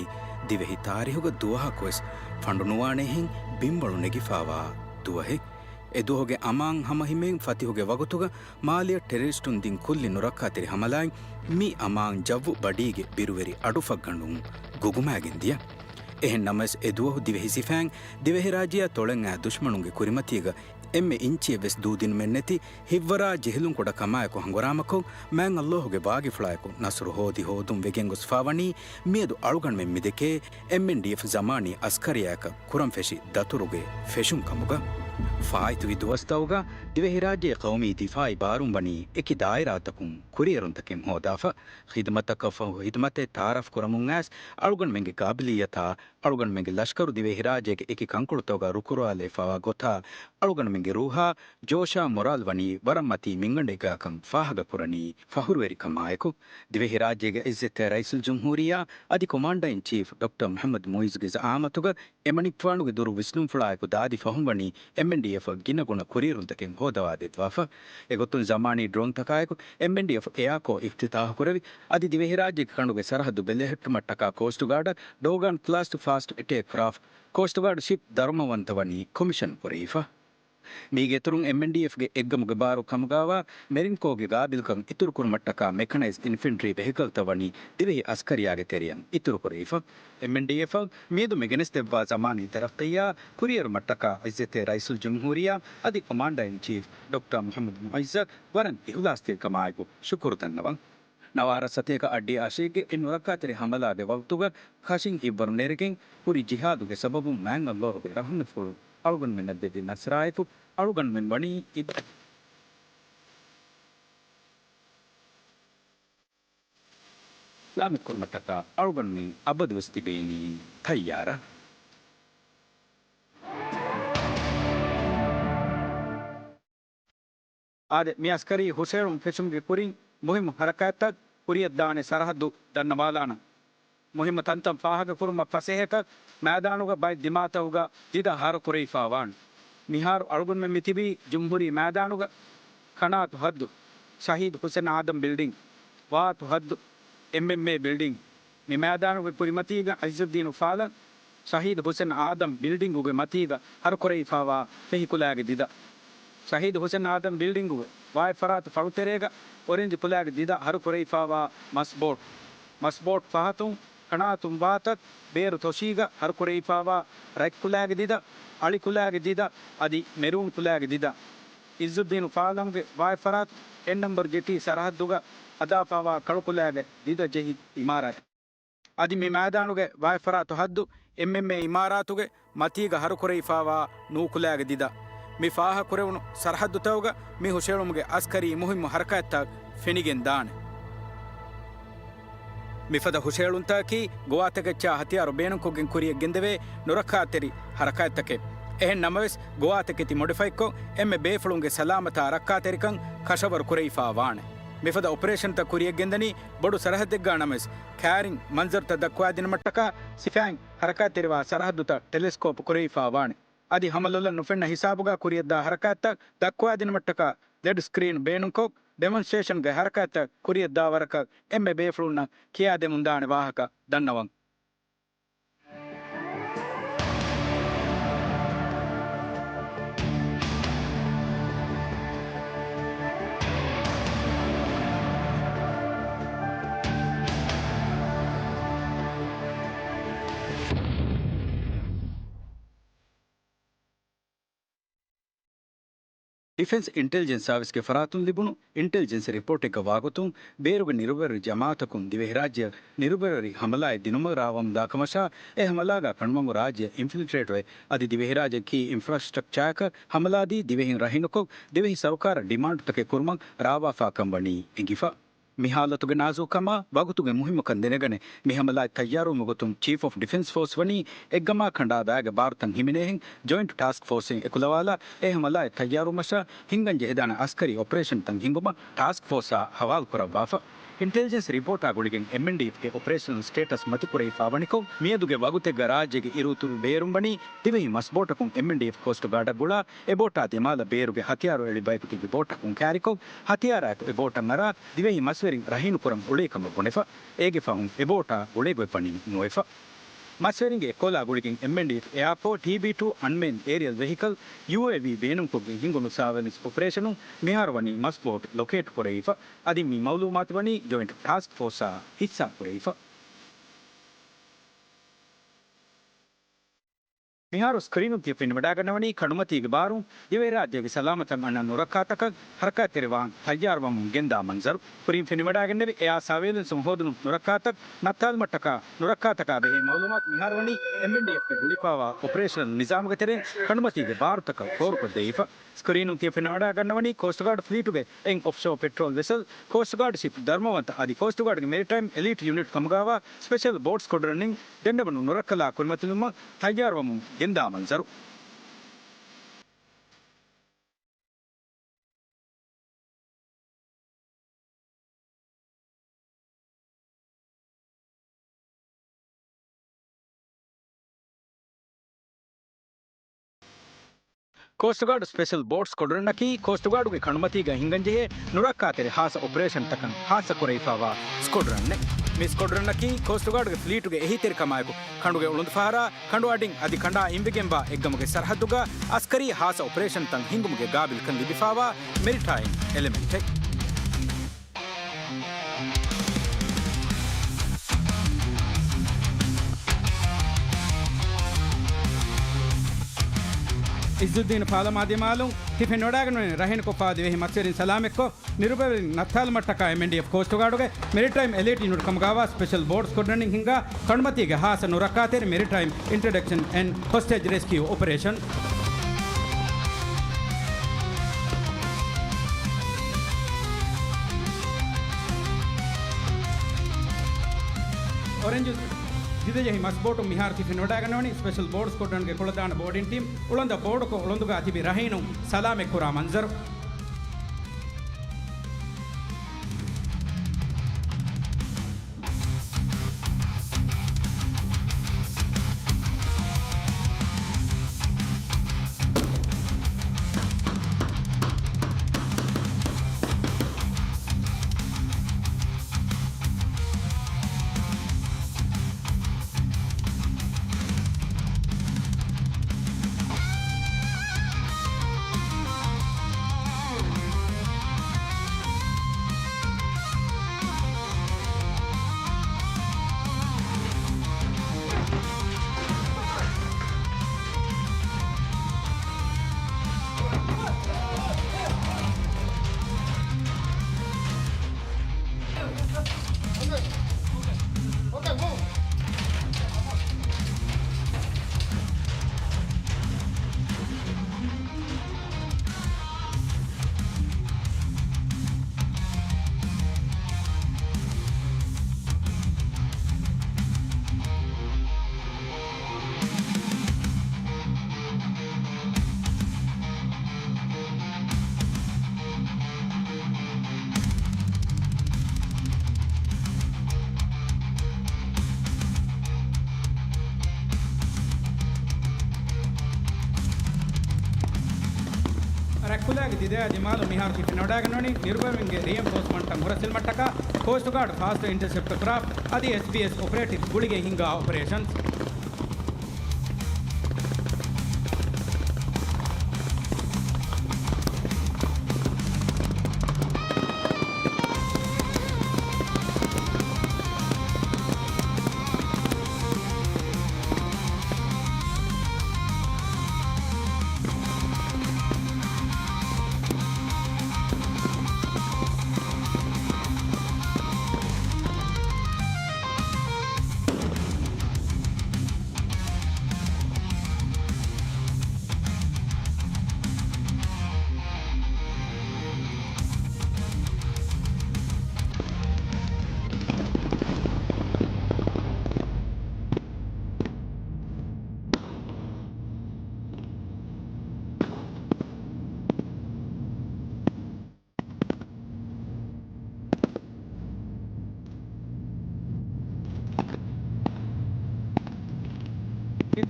ދިވެހި ތާރީހުގަ ދުވަހަކުވެސް ފަނޑުނުވާނެހެން ބިންވަޅު ނެގިފާވާ ދުވަހެއް. އެ ދުވަހުގެ އަމާން ހަމަހިމޭން ފަތިހުގެ ވަގުތުގަ މާލެއަށް ޓެރަރިސްޓުން ދިން ކުއްލި ނުރައްކާތެރި ހަމަލާއިން މި އަމާން ޖައްވު ބަޑީގެ ބިރުވެރި އަޑުފަށްގަނޑުން ގުގުމާގެން ދިޔަ. އެހެން ނަމަވެސް، އެ ދުވަހު ދިވެހި ސިފައިން ދިވެހިރާއްޖެއަށް ތޮޅެއް އައި ދުޝްމަނުންގެ ކުރިމަތީގަ އެންމެ އިންޗިއެއްވެސް ދޫދިނުމެއްނެތި ހިއްވަރާ ޖެހިލުންކުޑަ ކަމާއެކު ހަނގުރާމަކޮށް، މާތް ﷲ ގެ ވާގިފުޅާއެކު ނަޞްރު ހޯދި ހޯދުން ވެގެންގޮސްފާވަނީ، މިއަދު އަޅުގަނޑުމެން މިދެކޭ އެމްއެންޑީއެފް ޒަމާނީ އަސްކަރިއްޔާއަކަށް ކުރަންފެށި ދަތުރުގެ ފެށުން ކަމުގަ. ފާއިތުވި ދުވަސްތަކުގަ ދިވެހިރާއްޖޭ ޤައުމީ ދިފާޢީ ބާރުން ވަނީ އެކި ދާއިރާތަކުން ކުރިއެރުންތަކެއް ހޯދާފަ، ޚިދުމަތަކަށް ފަހު ޚިދުމަތެއް ތަޢާރަފް ކުރަމުން އައިސް، އަޅުގަނޑުމެންގެ ޤާބިލިއްޔަތާ، އަޅުގަނޑުމެންގެ ލަޝްކަރު ދިވެހިރާއްޖޭގެ އެކި ކަންކޮޅުތަކުގަ ރުކުރުވާލައިފާވާ ގޮތާ، އަޅުގަނޑުމެންގެ ރޫޙާ، ޖޯޝާ، މޮރާލް ވަނީ ވަރަށް މަތީ މިންގަނޑެއްގާކަން ފާހަގަކުރަނީ ފަޚުރުވެރިކަމާއެކު، ދިވެހިރާއްޖޭގެ ޢިއްޒަތްތެރި ރައީސުލްޖުމްހޫރިއްޔާ އަދި ކޮމާންޑަރ އިން ޗީފް ޑޮކްޓަރ މުޙައްމަދު މުޢިއްޒުގެ ޒަޢާމަތުގަ އެމަނިކުފާނުގެ ދުރު ވިސްނުންފުޅާއެކު ދާދި ފަހުން ވަނީ އެމްއެންޑީއެފް ގިނަގުނަ ކުރިއެރުންތަކެއް ހޯދަވާދެއްވާފަ. އެގޮތުން ޒަމާނީ ޑްރޯންތަކާއެކު އެމްއެންޑީއެފް އެއާކޯ އިފްތިތާޙުކުރެވި، އަދި ދިވެހިރާއްޖޭގެ ކަނޑުގެ ސަރަހައްދު ބެލެހެއްޓުމަށްޓަކާ ކޯސްޓްގާޑަށް ޑޯގާން ކްލާސް ޓު ފާސްޓް އެޓޭކް ކްރާފްޓް، ކޯސްޓްގާޑް ޝިޕް ދަރުމަވަންތަވަނީ ކޮމިޝަން ކުރެވިފަ. މީގެ އިތުރުން އެމްއެންޑީއެފްގެ އެއްގަމުގެ ބާރު ކަމުގާވާ މެރިން ކޯގެ ގާބިލްކަން އިތުރުކުރުމަށްޓަކާ މެކަނައިޒްޑް އިންފެންޓްރީ ވެހިކަލްތައް ވަނީ ދިވެހި އަސްކަރިއްޔާގެ ތެރެއަށް އިތުރުކުރެވިފަ. އެމްއެންޑީއެފްއަށް މިއަދު މި ގެނެސްދެއްވާ ޒަމާނީ ތަރައްޤިއްޔާ ކުރިއެރުމަށްޓަކާ ޢިއްޒަތްތެރި ރައީސުލްޖުމްހޫރިއްޔާ އަދި ކޮމާންޑަރ އިން ޗީފް ޑޮކްޓަރ މުޙައްމަދު މުޢިއްޒަށް ވަރަށް އިޚްލާޞްތެރިކަމާއެކު ޝުކުރު ދަންނަވަން. ނަވާރަ ސަތޭކަ އަށްޑިހަ އަށެއްގެ އެ ނުރައްކާތެރި ހަމަލާގެ ވަގުތުގަ ކަށިން ހިއްވަރު ނެރެގެން ކުރި ޖިހާދުގެ ސަބަބުން މާތް ﷲ ގެ ރަޙުމަތްފުޅު އަޅުގަނޑުމެންނަށް ދެއްވި ނަޞްރާއެކު، އަޅުގަނޑުމެން ވަނީ އިސް- ސަލާމަތްކުރުމަށްޓަކާ އަޅުގަނޑުމެން އަބަދުވެސް ތިބޭނީ ތައްޔާރަށް. އާދެ، މި އަސްކަރީ ހުށައެޅުން ފެށުމުގެ ކުރިން މުހިއްމު ޙަރަކާތްތައް ކުރިއަށްދާނެ ސަރަހައްދު ދަންނަވާލާނަން. މުހިއްމު ތަންތަން ފާހަގަކުރުމަށް ފަސޭހަކަށް މައިދާނުގަ ބައެއް ދިމާތަކުގަ ދިދަ ހަރުކުރެވިފާވާނެ. މިހާރު އަޅުގަނޑުމެން މިތިބީ ޖުމްހޫރީ މައިދާނުގަ. ކަނާތު ހައްދު، ޝަހީދު ހުސެން އާދަމް ބިލްޑިން، ވާތު ހައްދު، އެމްއެމްއޭ ބިލްޑިން. މި މައިދާނުގެ ކުރިމަތީގަ ޢިއްޒުއްދީނު ފާލަން، ޝަހީދު ހުސެން އާދަމް ބިލްޑިންގުގެ މަތީގަ ހަރުކުރެވިފާވާ ފެހިކުލައިގެ ދިދަ. ޝަހީދު ހުސެން އާދަމް ބިލްޑިންގުގެ ވާތްފަރާތު ފަޅުތެރޭގަ އޮރެންޖް ކުލައިގެ ދިދަ ހަރުކުރެވިފާވާ މަސްބޯޓް. މަސްބޯޓް ފަހަތުން ކަނާތުން ވާތަށް ބޭރު ތޮށީގަ ހަރުކުރެވިފާވާ ރަތްކުލައިގެ ދިދަ، އަޅިކުލައިގެ ދިދަ އަދި މެރޫން ކުލައިގެ ދިދަ. ޢިއްޒުއްދީނު ފާލަންގެ ވާތްފަރާތު އެއް ނަމްބަރު ޖެޓީ ސަރަހައްދުގަ ހަދާފާވާ ކަޅުކުލައިގެ ދިދަ ޖެހި އިމާރާތެއް. އަދި މި މައިދާނުގެ ވާތްފަރާތު ހައްދު އެމްއެމްއޭ އިމާރާތުގެ މަތީގަ ހަރުކުރެވިފާވާ ނޫކުލައިގެ ދިދަ. މި ފާހަގަކުރެވުނު ސަރަހައްދުތަކުގަ މި ހުށައެޅުމުގެ އަސްކަރީ މުހިއްމު ހަރަކާތްތައް ފެނިގެން ދާނެ. މިފަދަ ހުށައެޅުންތަކަކީ ގޮވާތަކެއްޗާ ހަތިޔާރު ބޭނުންކޮށްގެން ކުރިޔަށް ގެންދެވޭ ނުރައްކާތެރި ހަރަކާތްތަކެއް. އެހެން ނަމަވެސް، ގޮވާތަކެތި މޮޑިފައިކޮށް، އެންމެ ބޭފުޅުންގެ ސަލާމަތާ ރައްކާތެރިކަން ކަށަވަރު ކުރެވިފާ ވާނެ. މިފަދަ އޮޕަރޭޝަންތައް ކުރިޔަށް ގެންދަނީ ބޮޑު ސަރަހައްދެއްގާ ނަމަވެސް، ކައިރިން މަންޒަރުތައް ދައްކުވާދިނުމަށްޓަކާ ސިފައިން ހަރަކާތްތެރިވާ ސަރަހައްދުތައް ޓެލެސްކޯޕް ކުރެވިފާ ވާނެ. އަދި ހަމަލޮލަށް ނުފެންނަ ހިސާބުގަ ކުރިޔަށްދާ ހަރަކާތްތައް ދައްކުވާދިނުމަށްޓަކާ ލެޑް ސްކްރީން ބޭނުންކޮށް، ޑެމޮންސްޓްރޭޝަންގެ ހަރަކާތްތައް ކުރިޔަށްދާ ވަރަކަށް އެންމެ ބޭފުޅުންނަށް ކިޔާދެމުންދާނެ ވާހަކަ ދަންނަވަން. ޑިފެންސް އިންޓެލިޖެންސް ސާވިސްގެ ފަރާތުން ލިބުނު އިންޓެލިޖެންސް ރިޕޯޓެއްގަ ވާގޮތުން، ބޭރުގެ ނިރުބަރި ޖަމާއަތަކުން ދިވެހިރާއްޖެއަށް ނިރުބަރި ހަމަލާއެއް ދިނުމަށް ރާވަމުންދާކަމަށާ، އެ ހަމަލާގަ ކަނޑުމަންގު ރާއްޖެ އިންފިލްޓްރޭޓްވެ، އަދި ދިވެހިރާއްޖެ ކީ އިންފްރާސްޓްރަކްޗާއަކަށް ހަމަލާދީ، ދިވެހިން ރަހީނުކޮށް، ދިވެހި ސަރުކާރަށް ޑިމާންޑުތަކެއް ކުރުމަށް ރާވާފާކަން ވަނީ އެނގިފަ. މި ހާލަތުގެ ނާޒުކުކަމާ ވަގުތުގެ މުހިއްމުކަން ދެނެގަނެ، މި ހަމަލާއަށް ތައްޔާރުވުމުގެ ގޮތުން ޗީފް އޮފް ޑިފެންސް ފޯސް ވަނީ އެއްގަމާ ކަނޑާ ބައިގެ ބާރުތައް ހިމެނޭހެން ޖޮއިންޓް ޓާސްކް ފޯސްއިން އެކުލަވާލާ، އެ ހަމަލާއަށް ތައްޔާރުވުމަށާ ހިންގަން ޖެހިދާނެ އަސްކަރީ އޮޕަރޭޝަންތައް ހިންގުމަށް ޓާސްކް ފޯސްއާ ހަވާލުކުރައްވާފަ. އިންޓެލިޖެންސް ރިޕޯޓާ ގުޅިގެން އެމްއެންޑީއެފްގެ އޮޕަރޭޝަނަލް ސްޓޭޓަސް މަތިކުރެވިފާވަނިކޮށް، މިއަދުގެ ވަގުތެއްގަ ރާއްޖޭގެ އިރުއުތުރު ބޭރުން ވަނީ ދިވެހި މަސް ބޯޓަކުން އެމްއެންޑީއެފް ކޯސްޓް ގާޑަށް ގުޅާ، އެ ބޯޓާ ދިމާލަށް ބޭރުގެ ހަތިޔާރު އެޅި ބަޔަކު ތިބި ބޯޓަކުން ކާރިކޮށް، ހަތިޔާރާއެކު އެ ބޯޓަށް އަރާ، ދިވެހި މަސްވެރިން ރަހީނުކުރަން އުޅޭ ކަމަށް ބުނެފަ. އޭގެ ފަހުން އެ ބޯޓާ ގުޅޭ ގޮތް ވަނީ ނުވެފަ. މަސްވެރިންގެ އެއްކޮލާ ގުޅިގެން އެމްއެންޑީއެފް އެއާ ފޯ ޓީބީ ޓޫ އަންމޭންޑް އޭރިއަލް ވެހިކަލް، ޔޫއޭވީ، ބޭނުންކޮށްގެން ހިންގުނު ސާވެލެންސް އޮޕަރޭޝަނުން މިހާރު ވަނީ މަސް ބޯޓް ލޮކޭޓް ކުރެވިފަ. އަދި މި މައުލޫމާތު ވަނީ ޖޮއިންޓް ޓާސްކް ފޯސްއާ ހިއްސާ ކުރެވިފަ. މިހާރު ސްކްރީނުން ތިޔަ ފެނިވަޑައިގަންނަވަނީ ކަނޑުމަތީގެ ބާރުން ދިވެހިރާއްޖޭގެ ސަލާމަތަށް އަންނަ ނުރައްކާތަކަށް ހަރަކާތްތެރިވާން ތައްޔާރުވަމުން ގެންދާ މަންޒަރު. ކުރިން ފެނިވަޑައިގެންނެވި އެއާ ސާވޭލެންސުން ހޯދުނު ނުރައްކާތައް ނައްތާލުމަށްޓަކާ ނުރައްކާތަކާ ބެހޭ މައުލޫމާތު މިހާރު ވަނީ އެމްއެންޑީއެފްގެ ގުޅިފާވާ އޮޕަރޭޝަނަލް ނިޒާމުގެ ތެރެއިން ކަނޑުމަތީގެ ބާރުތަކަށް ފޯރުކޮށްދެވިފަ. ސްކްރީނުން ތިޔަ ފެނިވަޑައިގަންނަވަނީ ކޯސްޓް ގާޑް ފްލީޓުގެ އެއް އޮފްޝޯ ޕެޓްރޯލް ވެސަލް، ކޯސްޓް ގާޑް ޝިޕް ދަރުމަވަންތަ އަދި ކޯސްޓް ގާޑްގެ މެރިޓައިމް އެލީޓް ޔުނިޓް ކަމުގައިވާ ސްޕެޝަލް ބޯޓް ސްކޮޑްރަންއިން ދެންނެވުނު ނުރައްކަލާ ކުރިމަތިލުމަށް ތައްޔާރުވަމުން ގެންދާ މަންޒަރު. ކޯސްޓް ގާޑް ސްޕެޝަލް ބޯޓް ސްކޮޑްރަންއަކީ ކޯސްޓް ގާޑުގެ ކަނޑުމަތީގަ ހިނގަންޖެހޭ ނުރައްކާތެރި ހާއްސަ އޮޕަރޭޝަންތަކަށް ހާއްސަ ކުރެވިފާވާ ސްކޮޑްރަންއެއް. މި ސްކޮޑްރަންއަކީ ކޯސްޓް ގާޑްގެ ފްލީޓުގެ އެހީތެރިކަމާއެކު ކަނޑުގެ އުޅުނދުފަހަރާ، ކަނޑުއަޑިން އަދި ކަނޑާ އިންވެގެންވާ އެއްގަމުގެ ސަރަހައްދުގަ އަސްކަރީ ހާއްސަ އޮޕަރޭޝަންތައް ހިންގުމުގެ ގާބިލްކަން ލިބިފާވާ މެރިޓައިމް އެލެމެންޓެއް. އިއްޒުއްދީން ފާލަމާ ދިމާލުން ތި ފެނިވަޑައިގަންނަވަނީ ރަހީނުކޮށްފާ ދިވެހި މަސްވެރިން ސަލާމަތްކޮށް، ނިރުބަވެރިން ނައްތާލުމަށްޓަކާ އެމްއެންޑީއެފް ކޯސްޓް ގާޑުގެ މެރިޓައިމް އެލީޓް ޔުނިޓް ކަމުގައިވާ ސްޕެޝަލް ބޯޓް ސްކޮޑްރަންއިން ހިންގާ ކަނޑުމަތީގެ ހާއްސަ ނުރައްކާތެރި މެރިޓައިމް އިންޓަރޑަކްޝަން އެންޑް ހޮސްޓޭޖް ރެސްކިއު އޮޕަރޭޝަން. އޮރެންޖު ޖިދަޖެހި މަސްބޯޓުން މިހާރު ތި ފެނިވަޑައިގަންނަވަނީ ސްޕެޝަލް ބޯޓް ސްކޮޑްރަންގެ ކުޅަދާނަ ބޯޑިން ޓީމް އުޅަނދަށް ބޯޑުކޮށް އުޅަނދުގަ ތިބި ރަހީނުން ސަލާމަތްކުރާ މަންޒަރު. ރަތްކުލައިގެ ދިދަޔާ ދިމާލު މިހާރު ތި ފެނިވަޑައިގަންނަވަނީ ނިރުބަވެންގެ ރީއެންފޯސްމަންޓަށް ހުރަސްއެޅުމަށްޓަކާ ކޯސްޓް ގާޑް ފާސްޓް އިންޓަސެޕްޓް ކްރާފްޓް އަދި އެސްބީއެސް އޮޕަރޭޓިވް ގުޅިގެން ހިންގާ އޮޕަރޭޝަންސް.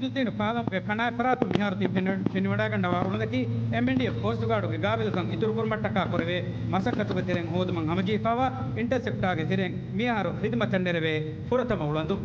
އިޒުއްދީނު ފާލަމުގެ ކަނާތް ފަރާތުން މިހާރު ތި ފެނި-، ފެނިވަޑައިގަންނަވާ އުޅުންދަކީ އެމްއެންޑީއެފް ކޯސްޓްގާޑުގެ ގާބިލުކަން އިތުރުކުރުމަށްޓަކާ ކުރެވޭ މަސައްކަތުގެ ތެރެއިން ހޯދުމަށް ހަމަޖެހިފައިވާ އިންޓަސެޕްޓާގެ ތެރެއިން މިއަހަރު ޚިދުމަތަށް ނެރެވޭ ފުރަތަމަ އުޅަނދު.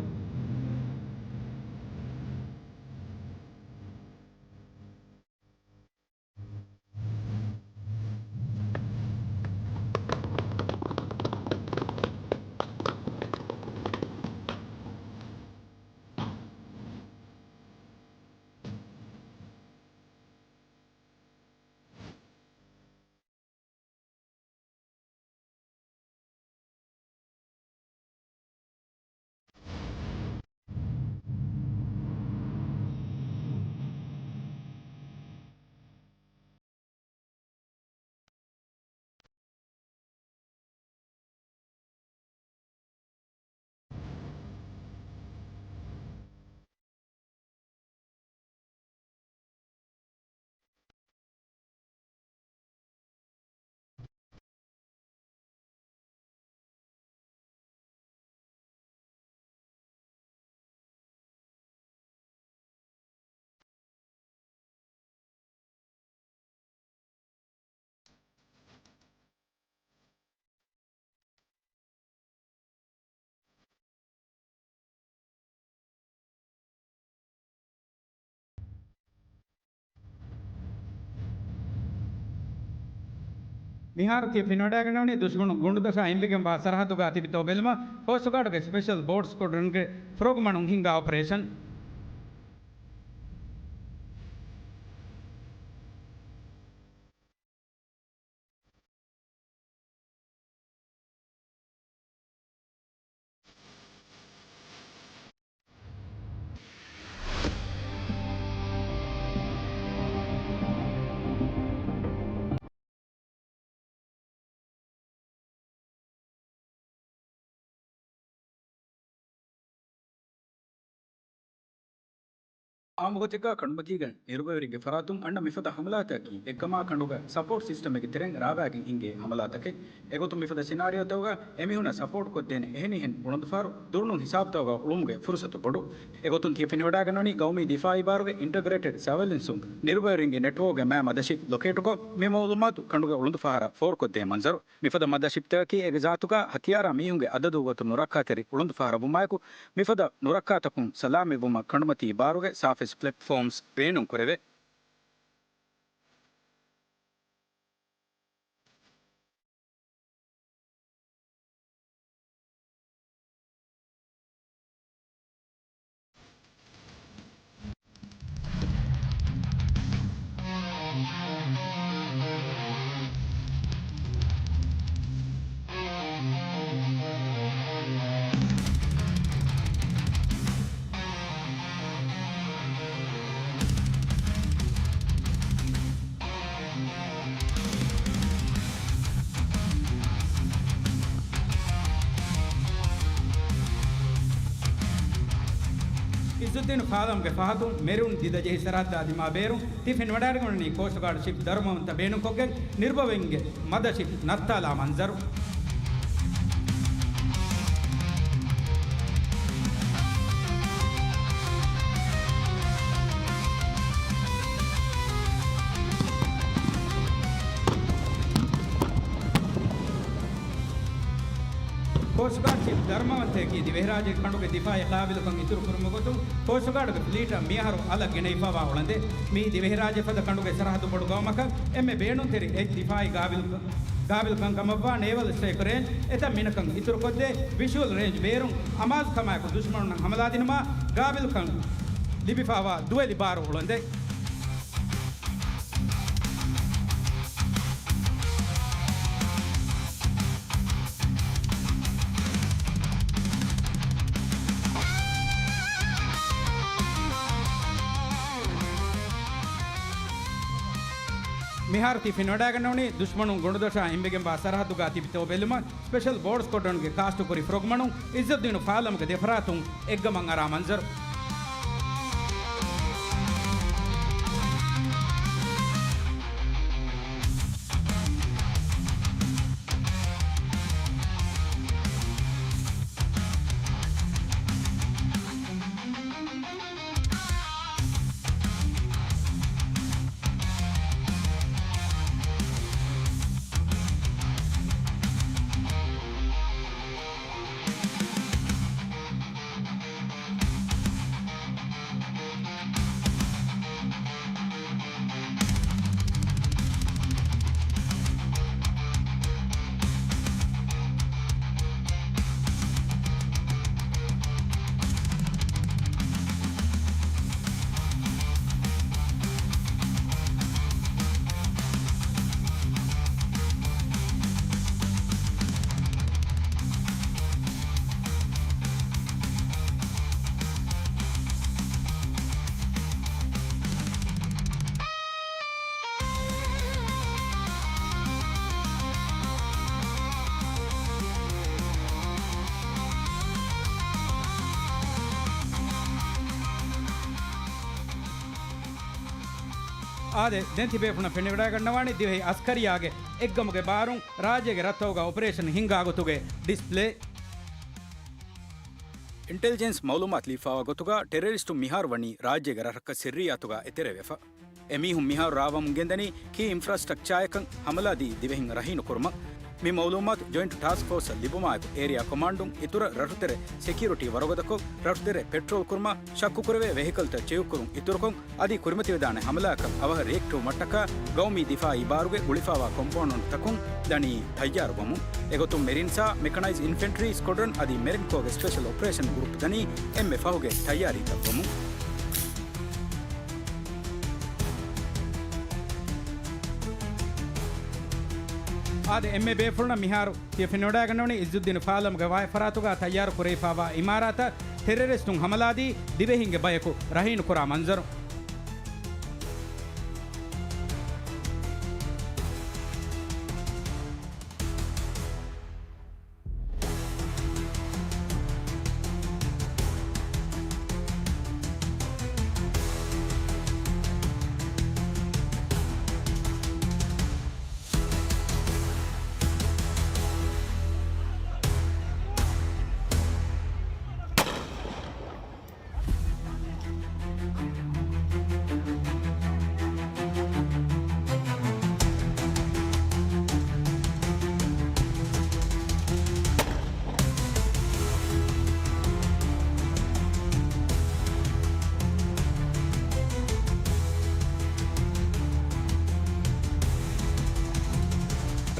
މިހާރު ތިޔަ ފެނިވަޑައިގަންނަވަނީ ދުޝްމަނު ގުނޑުދޮށާ އިނބިގެންވާ ސަރަހައްދުގާ ތިބިތޯ ބެލުމަށް ކޯސްޓްގާޑުގެ ސްޕެޝަލް ބޯޓް ސްކޮޑްރަންގެ ފުރޮގުމަނުން ހިންގާ އޮޕަރޭޝަން. އާއްމުގޮތެއްގާ ކަނޑުމަތީގަ ނިރުބަވެރިންގެ ފަރާތުން އަންނަ މިފަދަ ހަމަލާތަކަކީ އެއްގަމާ ކަނޑުގަ ސަޕޯޓް ސިސްޓަމެއްގެ ތެރެއިން ރާވާގެން ހިންގޭ ހަމަލާތަކެއް. އެގޮތުން މިފަދަ ސިނާރިއޯތަކުގަ އެމީހުންނަށް ސަޕޯޓް ކޮށްދޭނެ އެހެނިހެން އުޅަނދުފަހަރު ދުރުނު ހިސާބުތަކުގަ އުޅުމުގެ ފުރުސަތު ބޮޑު. އެގޮތުން ތިޔަ ފެނިވަޑައިގަންނަވަނީ ގައުމީ ދިފާއީ ބާރުގެ އިންޓަގްރޭޓެޑް ސަވައިލެންސުން ނިރުބަވެރިންގެ ނެޓްވޯކްގެ މާ މަދަށި ލޮކޭޓުކޮށް، މި މައުލޫމާތު ކަނޑުގެ އުޅަނދުފަހަރަށް ފޯރުކޮށްދޭ މަންޒަރު. މިފަދަ މަދަށިޕްތަކަކީ އޭގެ ޒާތުގަ ހަތިޔާރާ މީހުންގެ އަދަދު ގޮތުން ނުރައްކާތެރި އުޅަނދުފަހަރަށް ވުމާއެކު، މިފަދަ ނުރައްކާތަކުން ސަލާމަތްވުމަށް ކަނޑުމަތީ ބާރުގެ ސާފެސް ޕްލެޓްފޯމްސް ބޭނުންކުރެވޭ. އިޒުއްދީނު ފާލަމުގެ ފަހަތުން މެރިއުން ދިދަޖެހި ސަރަހައްދާ ދިމާ ބޭރުން ތި ފެނިވަޑައިގަންނަވަނީ ކޯސްޓް ގާޑް ޝިޕް ދަރުމަވަންތަ ބޭނުންކޮށްގެން ނިރުބަވެންގެ މަދަށި ނައްތާލާ މަންޒަރު. ކޯސްޓް ގާޑް ޝިޕް ދަރުމަވަންތަޔަކީ ދިވެހިރާއްޖޭގެ ކަނޑުގެ ދިފާއީ ގާބިލުކަން އިތުރުކުރުމުގެ ގޮތުން ކޯސްޓް ގާޑްގެ ފްލީޓަށް މިއަހަރު އަލަށް ގެނައިފައިވާ އުޅަނދެއް. މީ ދިވެހިރާއްޖެ ފަދަ ކަނޑުގެ ސަރަހައްދު ބޮޑު ގައުމަކަށް އެންމެ ބޭނުންތެރި އެއް ދިފާއީ ގާބިލު-، ގާބިލުކަން ކަމަށްވާ ނޭވަލް ސްޓްރައިކް ރޭންޖް އެތައް މިނަކަށް އިތުރުކޮށްދޭ ވިޝުއަލް ރޭންޖް ބޭރުން އަމާޒުކަމާއެކު ދުޝްމަނުންނަށް ހަމަލާދިނުމާ ގާބިލުކަން ލިބިފައިވާ ދުވެލި ބާރު އުޅަނދެއް. މިހާރު ތި ފެނިވަޑައިގަންނަވަނީ ދުޝްމަނުން ގުނޑުދޮށާ އިނބިގެންވާ ސަރަހައްދުގާ ތިބިތޯ ބެލުމަށް ސްޕެޝަލް ބޯޓް ސްކޮޑްރަންގެ ކާސްޓުކުރި ފުރޮގުމަނުން އިއްޒައްދީނު ފާލަމުގެ ދެފަރާތުން އެއްގަމަށް އަރާ މަންޒަރު. އާދެ، ދެން ތިބޭފުޅުންނަށް ފެނިވަޑައިގަންނަވާނީ ދިވެހި އަސްކަރިއްޔާގެ އެއްގަމުގެ ބާރުން ރާއްޖޭގެ ރަށްތަކުގަ އޮޕަރޭޝަން ހިންގާ ގޮތުގެ ޑިސްޕްލޭ. އިންޓެލިޖެންސް މައުލޫމާތު ލިބިފާވާ ގޮތުގަ، ޓެރަރިސްޓުން މިހާރު ވަނީ ރާއްޖޭގެ ރަށްރަށަކަށް ސިއްރިއްޔާތުގަ އެތެރެވެފަ. އެމީހުން މިހާރު ރާވަމުން ގެންދަނީ ކީ އިންފްރާސްޓްރަކްޗާއެއްކަން ހަމަލާދީ ދިވެހިން ރަހީނުކުރުމަށް. މި މައުލޫމާތު ޖޮއިންޓް ޓާސްކް ފޯސްއަށް ލިބުމާއެކު، އޭރިއާ ކޮމާންޑުން އިތުރަށް ރަށުތެރެ ސެކިއުރިޓީ ވަރުގަދަކޮށް، ރަށުތެރެ ޕެޓްރޯލް ކުރުމަށް، ޝައްކުކުރެވޭ ވެހިކަލްތައް ޗެކްކުރުން އިތުރުކޮށް، އަދި ކުރިމަތިވެދާނެ ހަމަލާއަކަށް އަވަހަށް ރިއެކްޓްވުމަށްޓަކާ، ގައުމީ ދިފާއީ ބާރުގެ ގުޅިފާވާ ކޮމްޕޯނަންޓްތަކުން ދަނީ ތައްޔާރުވަމުން. އެގޮތުން މެރިންސްއާ މެކަނައިޒް އިންފެންޓްރީ ސްކޮޑްރަން އަދި މެރިންކޯގެ ސްޕެޝަލް އޮޕަރޭޝަން ގްރުޕް ދަނީ އެންމެ ފަހުގެ ތައްޔާރީތައް ވަމުން. އާދެ، އެންމެ ބޭފުޅުންނަށް މިހާރު ތިޔަ ފެނިވަޑައިގަންނަވަނީ އިއްޒުއްދީނު ފާލަމުގެ ވާތް ފަރާތުގަ ތައްޔާރު ކުރެވިފާވާ އިމާރާތަށް ޓެރަރިސްޓުން ހަމަލާދީ ދިވެހިންގެ ބަޔަކު ރަހީނުކުރާ މަންޒަރު.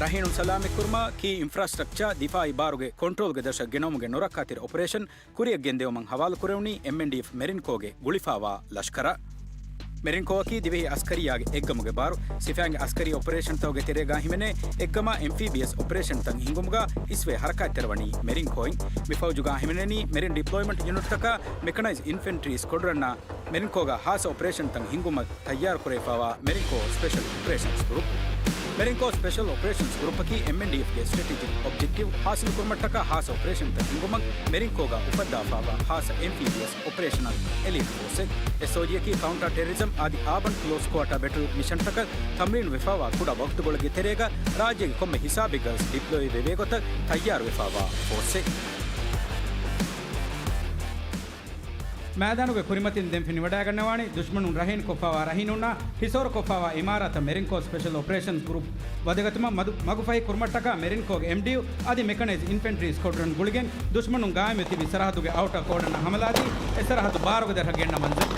ރަހީނުން ސަލާމަތްކުރުމަށް ކީ އިންފްރާސްޓްރަކްޗާ ދިފާއީ ބާރުގެ ކޮންޓްރޯލްގެ ދަށަށް ގެނައުމުގެ ނުރައްކާތެރި އޮޕަރޭޝަން ކުރިއަށް ގެންދެވުމަށް ހަވާލުކުރެވުނީ އެމްއެންޑީއެފް މެރިންކޯގެ ގުޅިފާވާ ލަޝްކަރަށް. މެރިންކޯއަކީ ދިވެހި އަސްކަރިއްޔާގެ އެއްގަމުގެ ބާރު. ސިފައިންގެ އަސްކަރީ އޮޕަރޭޝަންތަކުގެ ތެރޭގާ ހިމެނޭ އެއްގަމާ އެމްފީބިއަސް އޮޕަރޭޝަންތައް ހިންގުމުގާ އިސްވެ ހަރަކާތްތެރިވަނީ މެރިންކޯއިން. މި ފައުޖުގާ ހިމެނެނީ މެރިން ޑިޕްލޮއިމަންޓް ޔުނިޓްތަކާ މެކަނައިޒް އިންފެންޓްރީ ސްކޮޑްރަންއާ މެރިންކޯގާ ހާއްސަ އޮޕަރޭޝަންތައް ހިންގުމަށް ތައްޔާރުކުރެވިފާވާ މެރިންކޯ ސްޕެޝަލް އޮޕަރޭޝަންސް ގްރުޕް. މެރިންކޯ ސްޕެޝަލް އޮޕަރޭޝަންސް ގްރުޕަކީ އެމްއެންޑީއެފްގެ ސްޓްރެޓެޖިކް އޮބްޖެކްޓިވް ހާސިލުކުރުމަށްޓަކާ ހާއްސަ އޮޕަރޭޝަންތައް ހިންގުމަށް މެރިންކޯގާ އުފައްދާފާވާ ހާއްސަ އެމްފީބިއަސް އޮޕަރޭޝަނަލް އެލީޓް ފޯސްއެއް. އެސްއޯޖީއަކީ ކައުންޓާ ޓެރަރިޒަމް އަދި އާބަން ކްލޯސް ކުއާޓާ ބެޓަލް މިޝަންތަކަށް ތަމްރީނު ވެފާވާ ކުޑަ ވަގުތުކޮޅެއްގެ ތެރޭގަ ރާއްޖޭގެ ކޮންމެ ހިސާބެއްގަވެސް ޑިޕްލޮއި ވެވޭގޮތަށް ތައްޔާރުވެފާވާ ފޯސްއެއް. މައިދާނުގެ ކުރިމަތިން ދެން ފެނިވަޑައިގަންނަވާނީ ދުޝްމަނުން ރަހީންކޮށްފާވާ ރަހީނުންނާ ހިސޯރުކޮށްފާވާ އިމާރާތަށް މެރިންކޯ ސްޕެޝަލް އޮޕަރޭޝަންސް ގްރުޕް ވަދެގަތުމަށް މަދު-، މަގުފަހި ކުރުމަށްޓަކާ މެރިންކޯގެ އެމްޑީޔޫ އަދި މެކަނައިޒް އިންފެންޓްރީ ސްކޮޑްރަން ގުޅިގެން ދުޝްމަނުން ގާއިމްވެ ތިބި ސަރަހައްދުގެ އައުޓާ ކޯޑަންނަށް ހަމަލާދީ އެ ސަރަހައްދު ބާރުގެ ދަށަށް ގެންނަ މަންޒަރު.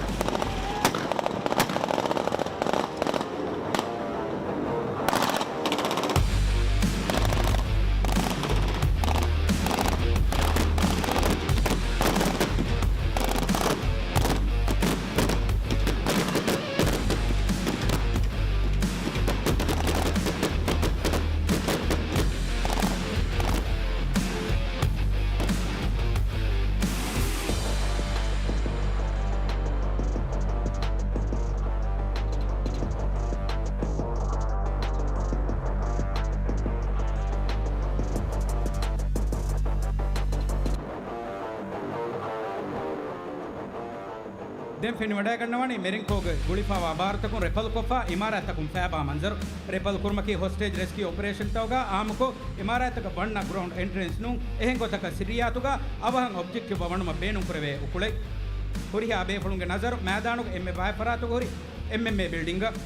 ދެން ފެނިވަޑައިގަންނަވާނީ މެރިންކޯގެ ގުޅިފާވާ ބާރުތަކުން ރެޕަލްކޮށްފާ އިމާރާތްތަކުން ފައިބާ މަންޒަރު. ރެޕަލް ކުރުމަކީ ހޮސްޓޭޖް ރެސްކިއު އޮޕަރޭޝަންތަކުގަ އާއްމުކޮށް، އިމާރާތްތަކަށް ވަންނަ ގްރައުންޑް އެންޓްރެންސް ނޫން، އެހެން ގޮތަކަށް ސިއްރިއްޔާތުގަ އަވަހަށް އޮބްޖެކްޓިވްއަށް ވަނުމަށް ބޭނުންކުރެވޭ އުކުޅެއް. ހުރިހާ ބޭފުޅުންގެ ނަޒަރު މައިދާނުގެ އެންމެ ބާވަތް ފަރާތުގަ ހުރި އެމްއެމްއޭ ބިލްޑިންގަށް.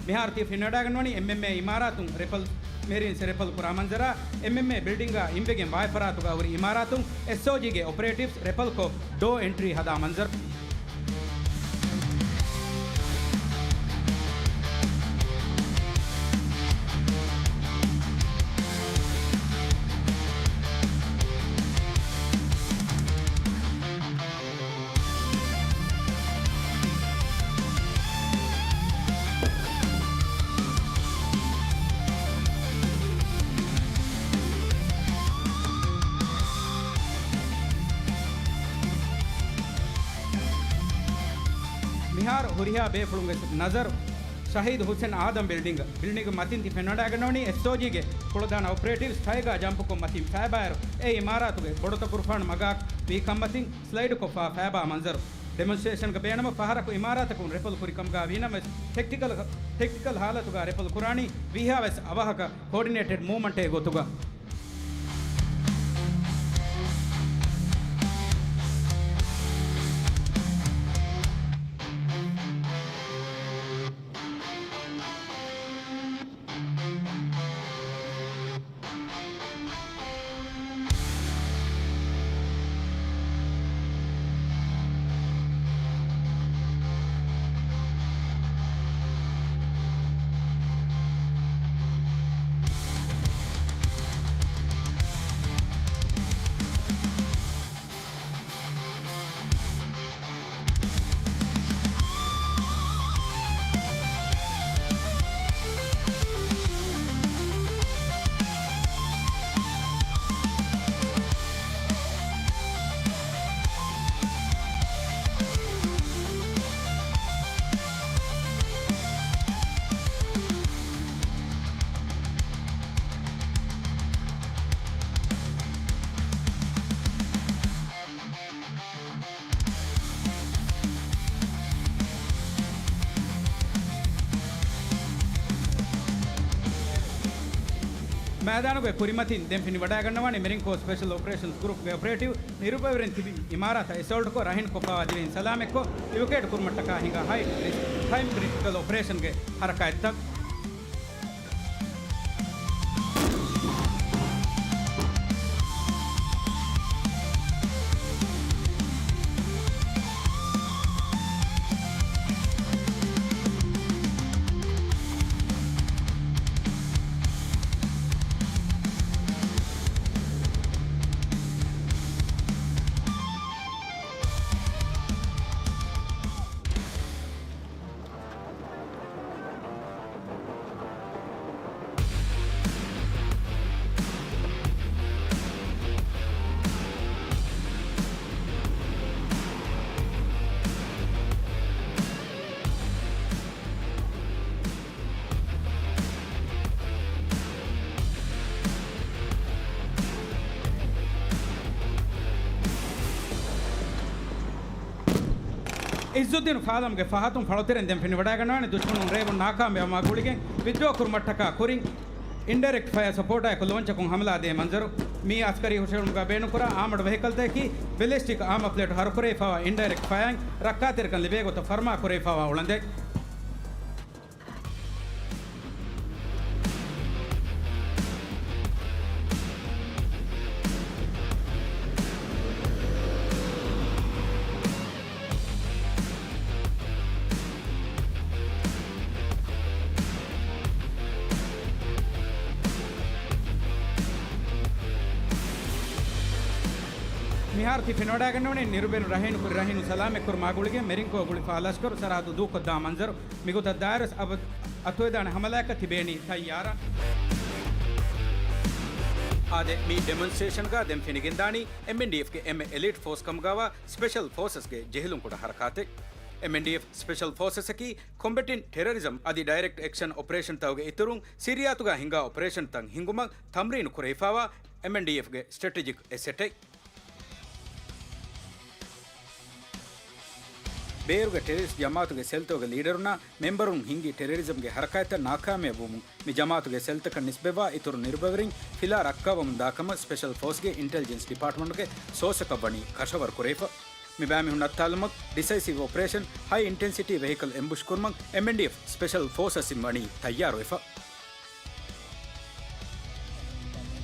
މިހާރު ތިޔަ ފެނިވަޑައިގަންނަވަނީ އެމްއެމްއޭ އިމާރާތުން ރެޕަލް މެރިންސް ރެޕަލް ކުރާ މަންޒަރާ، އެމްއެމްއޭ ބިލްޑިންގާ އިންވެގެން ވާތް ފަރާތުގަ ހުރި އިމާރާތުން އެސްއޯޖީގެ އޮޕަރޭޓިވްސް ރެޕަލްކޮށް ޑޯ އެންޓްރީ ހަދާ މަންޒަރު. މިހާރު ހުރިހާ ބޭފުޅުންގެ ނަޒަރު ޝަހީދު ހުސެން އާދަމް ބިލްޑިންގ، ބިލްޑިންގ މަތިން ތި ފެނިވަޑައިގަންނަވަނީ އެސްއޯޖީގެ ކުޅަދާނަ އޮޕަރޭޓިވްސް ޓައިގާ ޖަމްޕުކޮށް މަތިން ފައިބާއިރު، އެ އިމާރާތުގެ ބޮޑުތަކުރުފާނު މަގާ ވީ ކަންމަތިން ސްލައިޑުކޮށްފާ ފައިބާ މަންޒަރު. ޑެމޮންސްޓްރޭޝަންގަ ބޭނުމަށް ފަހަރަކު އިމާރާތަކުން ރެފަލް ކުރި ކަމުގަ ވީނަމަވެސް، ޓެކްޓިކަލް، ޓެކްޓިކަލް ހާލަތުގަ ރެފަލް ކުރާނީ ވީހާވެސް އަވަހަކަށް ކޯޑިނޭޓެޑް މޫވްމަންޓެއް ގޮތުގަ. މައިދާނުގެ ކުރިމަތިން ދެން ފެނިވަޑައިގަންނަވާނީ މެރިންކޯ ސްޕެޝަލް އޮޕަރޭޝަންސް ގްރޫޕްގެ އޮޕަރޭޓިވް. ނިރުބަވެރިން ތިބި އިމާރާތަށް އެސޯލްޓްކޮށް، ރަހީނުކޮށްފައިވާ ދިވެހިން ސަލާމަތްކޮށް، އިވެކުއޭޓް ކުރުމަށްޓަކާ ހިނގާ ހައި ރިސްކް ޓައިމް ކްރިޓިކަލް އޮޕަރޭޝަންގެ ހަރަކާތްތައް. އިއްޒުއްދީނު ފާލަމުގެ ފަހަތުން ފަޅުތެރެން ދެން ފެނިވަޑައިގަންނަވާނެ ދުޝްމަނުން ރޭވުން ނާކާމިޔާވުމާ ގުޅިގެން ވިތްޑްރޯ ކުރުމަށްޓަކާ ކުރިން، އިންޑައިރެކްޓް ފަޔާ ސަޕޯޓާއެކު ލޯންޗަކުން ހަމަލާ ދޭ މަންޒަރު. މިއީ އަސްކަރީ ހުށަހެޅުމުގަ ބޭނުންކުރާ އާމަޑު ވެހިކަލްތަކަކީ، ބެލިސްޓިކް އާމް އަޕްލޭޓް ހަރުކުރެވިފައިވާ އިންޑައިރެކްޓް ފަޔާއިން ރައްކާތެރިކަން ލިބޭ ގޮތަށް ފަރުމާ ކުރެވިފައިވާ އުޅަނދެއް. މިހާރު ތި ފެނިވަޑައިގަންނަވަނީ ނިރުބަވެރިން ރަހީނު ކުރި ރަހީނު ސަލާމަތްކުރުމާ ގުޅިގެން މެރިންކޯ ގުޅިފައިވާ ލަޝްކަރު ސަރަހައްދު ދޫކޮށްދާ މަންޒަރު. މިގޮތަށް ދާއިރުވެސް އަބަދު އަތުވެދާނެ ހަމަލާއަކަށް ތިބޭނީ ތައްޔާރަށް. އާދެ، މި ޑެމޮންސްޓްރޭޝަންގަ ދެން ފެނިގެންދާނީ އެމްއެންޑީއެފްގެ އެންމެ އެލީޓް ފޯސް ކަމުގަވާ ސްޕެޝަލް ފޯސަސްގެ ޖެހިލުންކުޑަ ހަރަކާތެއް. އެމްއެންޑީއެފް ސްޕެޝަލް ފޯސަސްއަކީ ކޮމްބެޓިން ޓެރަރިޒަމް އަދި ޑައިރެކްޓް އެކްޝަން އޮޕަރޭޝަންތަކުގެ އިތުރުން ސިރިޔާތުގަ ހިނގާ އޮޕަރޭޝަންތައް ހިނގުމަށް ތަމްރީނު ކުރެވިފައިވާ އެމްއެންޑީއެފްގެ ސްޓްރެޓެޖިކް އެސެޓެއް. ބޭރުގެ ޓެރަރިސްޓް ޖަމާއަތުގެ ސެލްތަކުގެ ލީޑަރުންނާ މެމްބަރުން ހިންގި ޓެރަރިޒަމްގެ ހަރަކާތްތައް ނާކާމިޔާބުވުމުން މި ޖަމާއަތުގެ ސެލްތަކަށް ނިސްބަތްވާ އިތުރު ނިރުބަވެރިން ފިލާ ރައްކާވަމުން ދާކަމަށް ސްޕެޝަލް ފޯސްގެ އިންޓެލިޖެންސް ޑިޕާޓްމަންޓުގެ ސޯސަކަށް ވަނީ ކަށަވަރު ކުރެވިފަ. މި ބައިމީހުން ނައްތާލުމަށް ޑިސައިސިވް އޮޕަރޭޝަން ހައި އިންޓެންސިޓީ ވެހިކަލް އެމްބުޝް ކުރުމަށް އެމްއެންޑީއެފް ސްޕެޝަލް ފޯސަސްއިން ވަނީ ތައްޔާރުވެފަ.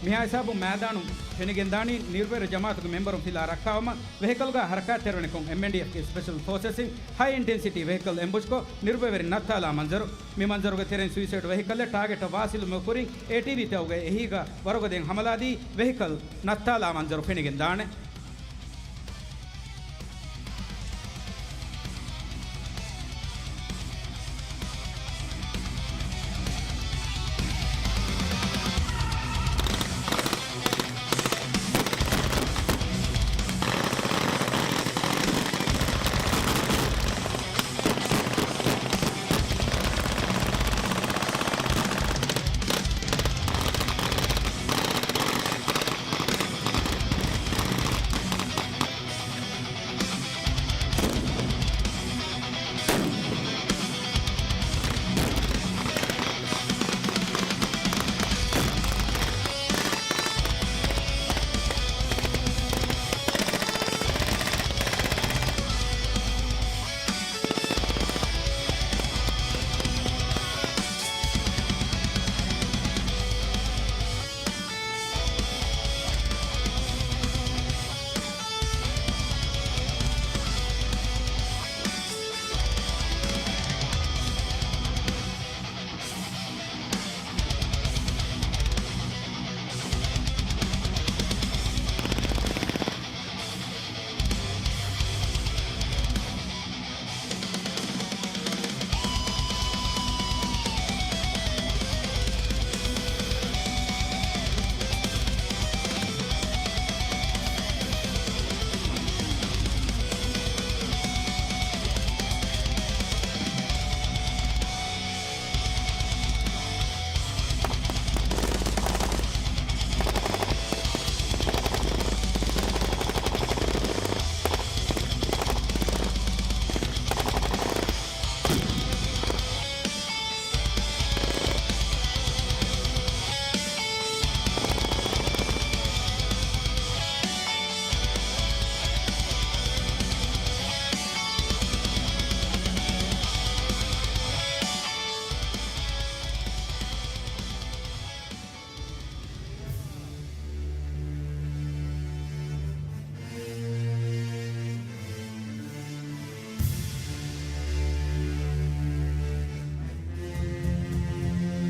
މިހާ ހިސާބުން މައިދާނުން ފެނިގެންދާނީ ނިރުބަވެރި ޖަމާއަތުގެ މެމްބަރުން ފިލާ ރައްކާވުމަށް ވެހިކަލްގަ ހަރަކާތްތެރިވަނިކޮށް އެމްއެންޑީއެފްގެ ސްޕެޝަލް ފޯސަސްއިން ހައި އިންޓެންސިޓީ ވެހިކަލް އެމްބުޝްކޮށް ނިރުބަވެރިން ނައްތާލާ މަންޒަރު. މި މަންޒަރުގެ ތެރެއިން ސުއިސައިޑް ވެހިކަލެއް ޓާގެޓަށް ވާސިލުމަށް ކުރިން އޭޓީވީތަކުގެ އެހީގަ ވަރުގަދައިން ހަމަލާދީ ވެހިކަލް ނައްތާލާ މަންޒަރު ފެނިގެންދާނެ.